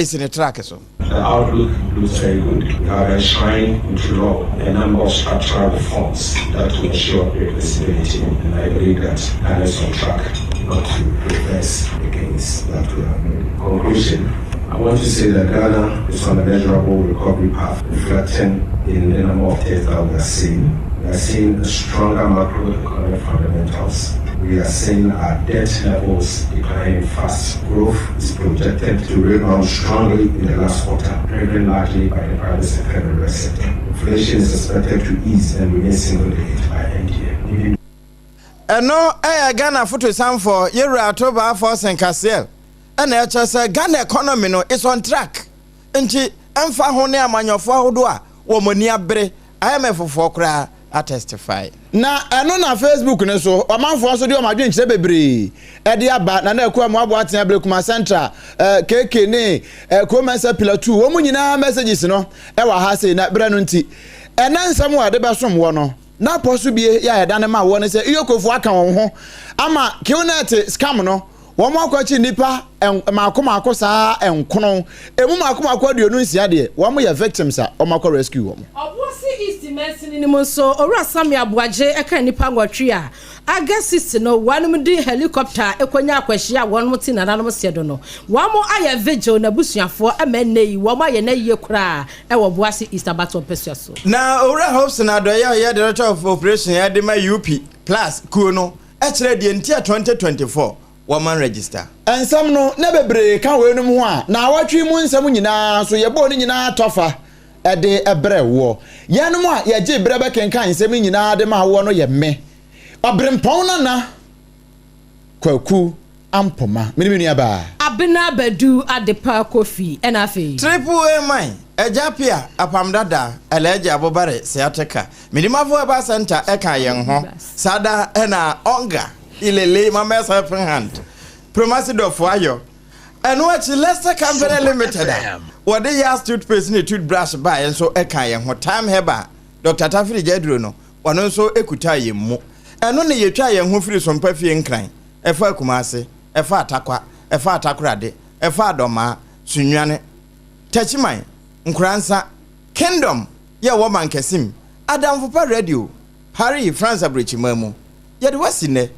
si ne track so. The outlook looks very good. We have enshrined into law a number of structural reforms that will ensure reversibility, and I believe that Ghana is on track not to reverse the gains that we have made. Conclusion I want to say that Ghana is on a measurable recovery path, reflecting in the number of tests that we are seeing. We are seeing stronger macroeconomic fundamentals. We are seeing our debt levels declining fast. Growth is projected to rebound strongly in the last quarter, driven largely by the private sector and the real sector. Inflation is expected to ease and remain single digit by end year. Leaving Ɛno yɛ Ghana fotosanfoɔ Yewura Ato Baa Forson Cassiel na ɛkyerɛ sɛ Ghana economy no is on track nti ɛmfa ho ne amanyɔfoɔ ahodoɔ a wɔn ani abere IMF foɔ koraa atestify. Na ɛno na Facebook no so ɔmanfoɔ nso de wɔn adwenkyerɛ bebree de aba. Nana Akua Amoah Boateng Ablekuma Central, KK ne Kuo Mensah Pillar 2, wɔn nyinaa messages no wɔ ha sei. Na berɛ no nti, ɛnɛ nsɛm a yɛde bɛsom woɔ no, na pɔ so bie yɛ a yɛdane ma woɔ ne sɛ Iyokofoɔ aka wɔn ho ama Qnet scam no. Wɔn akɔkye nnipa mmaako mmaako saa nkono, emu mmaako mmaako 26 deɛ, wɔn yɛ victims a wɔn akɔ rescue wɔn. Ɔboase East mansini no mu nso, Owura Samuel Aboagye ka nnipa nwɔtwe a August 6 no wɔnom de helicopter kɔnya akwahyia a wɔnom te nananom seɛ do no. Wɔn ayɛ vigil n'abusuafoɔ ma ɛnnɛ yi wɔn ayɛ n'ayie koraa wɔ Obuasi East abatoɔ mpɛsua so. Na Owura Hobson Adɔeɛ a ɔyɛ Director of Operation de ma UP Plus kuo no kyerɛ deɛ nti a 2024 wɔman register. Nsɛm no, na bebree ka weinom ho a, naawɔtwe yi mu nsɛm nyinaa nso, yɛbɔɔ ne nyinaa tɔfa de brɛɛ woɔ. Yɛnom a yɛgyee berɛ bɛkenkan nsɛm yi nyinaa de maa woɔ no yɛ me, Ɔberempɔn Nana Kwaku Ampoma, me ne me nuabaa. Abena Badu Adepa Kofi, ɛna afei. Triple A man, Agya Appiah, Apam Dada, Alhaji Abubare Sciatica, Medimafo Herbal Centre ɛka yɛn ho, saa da na Onga, Ilele, Mames Helping Hand, Promasi Dɔfo ayɔ. Ɛno akyi Leicester Company Limited a wɔde Yas toothpaste ne toothbrush baeɛ nso ɛka yɛn ho, Time Herbal, Dr. Tafiri Gyaduro no, ɔno nso kutaa yɛn mu. Ɛno na yɛtwaa yɛn ho firi Sompa Fie Nkran, ɛfaa Kumase, ɛfaa Tarkwa, ɛfaa Takoradi, ɛfaa Dɔmaa, Sunyani, Techiman, Nkoransa, Kingdom, yɛ wɔ Mankasim, Adamfo Pa Radio, Paris, France aburokyiman mu. Yɛde wo asi nnɛ.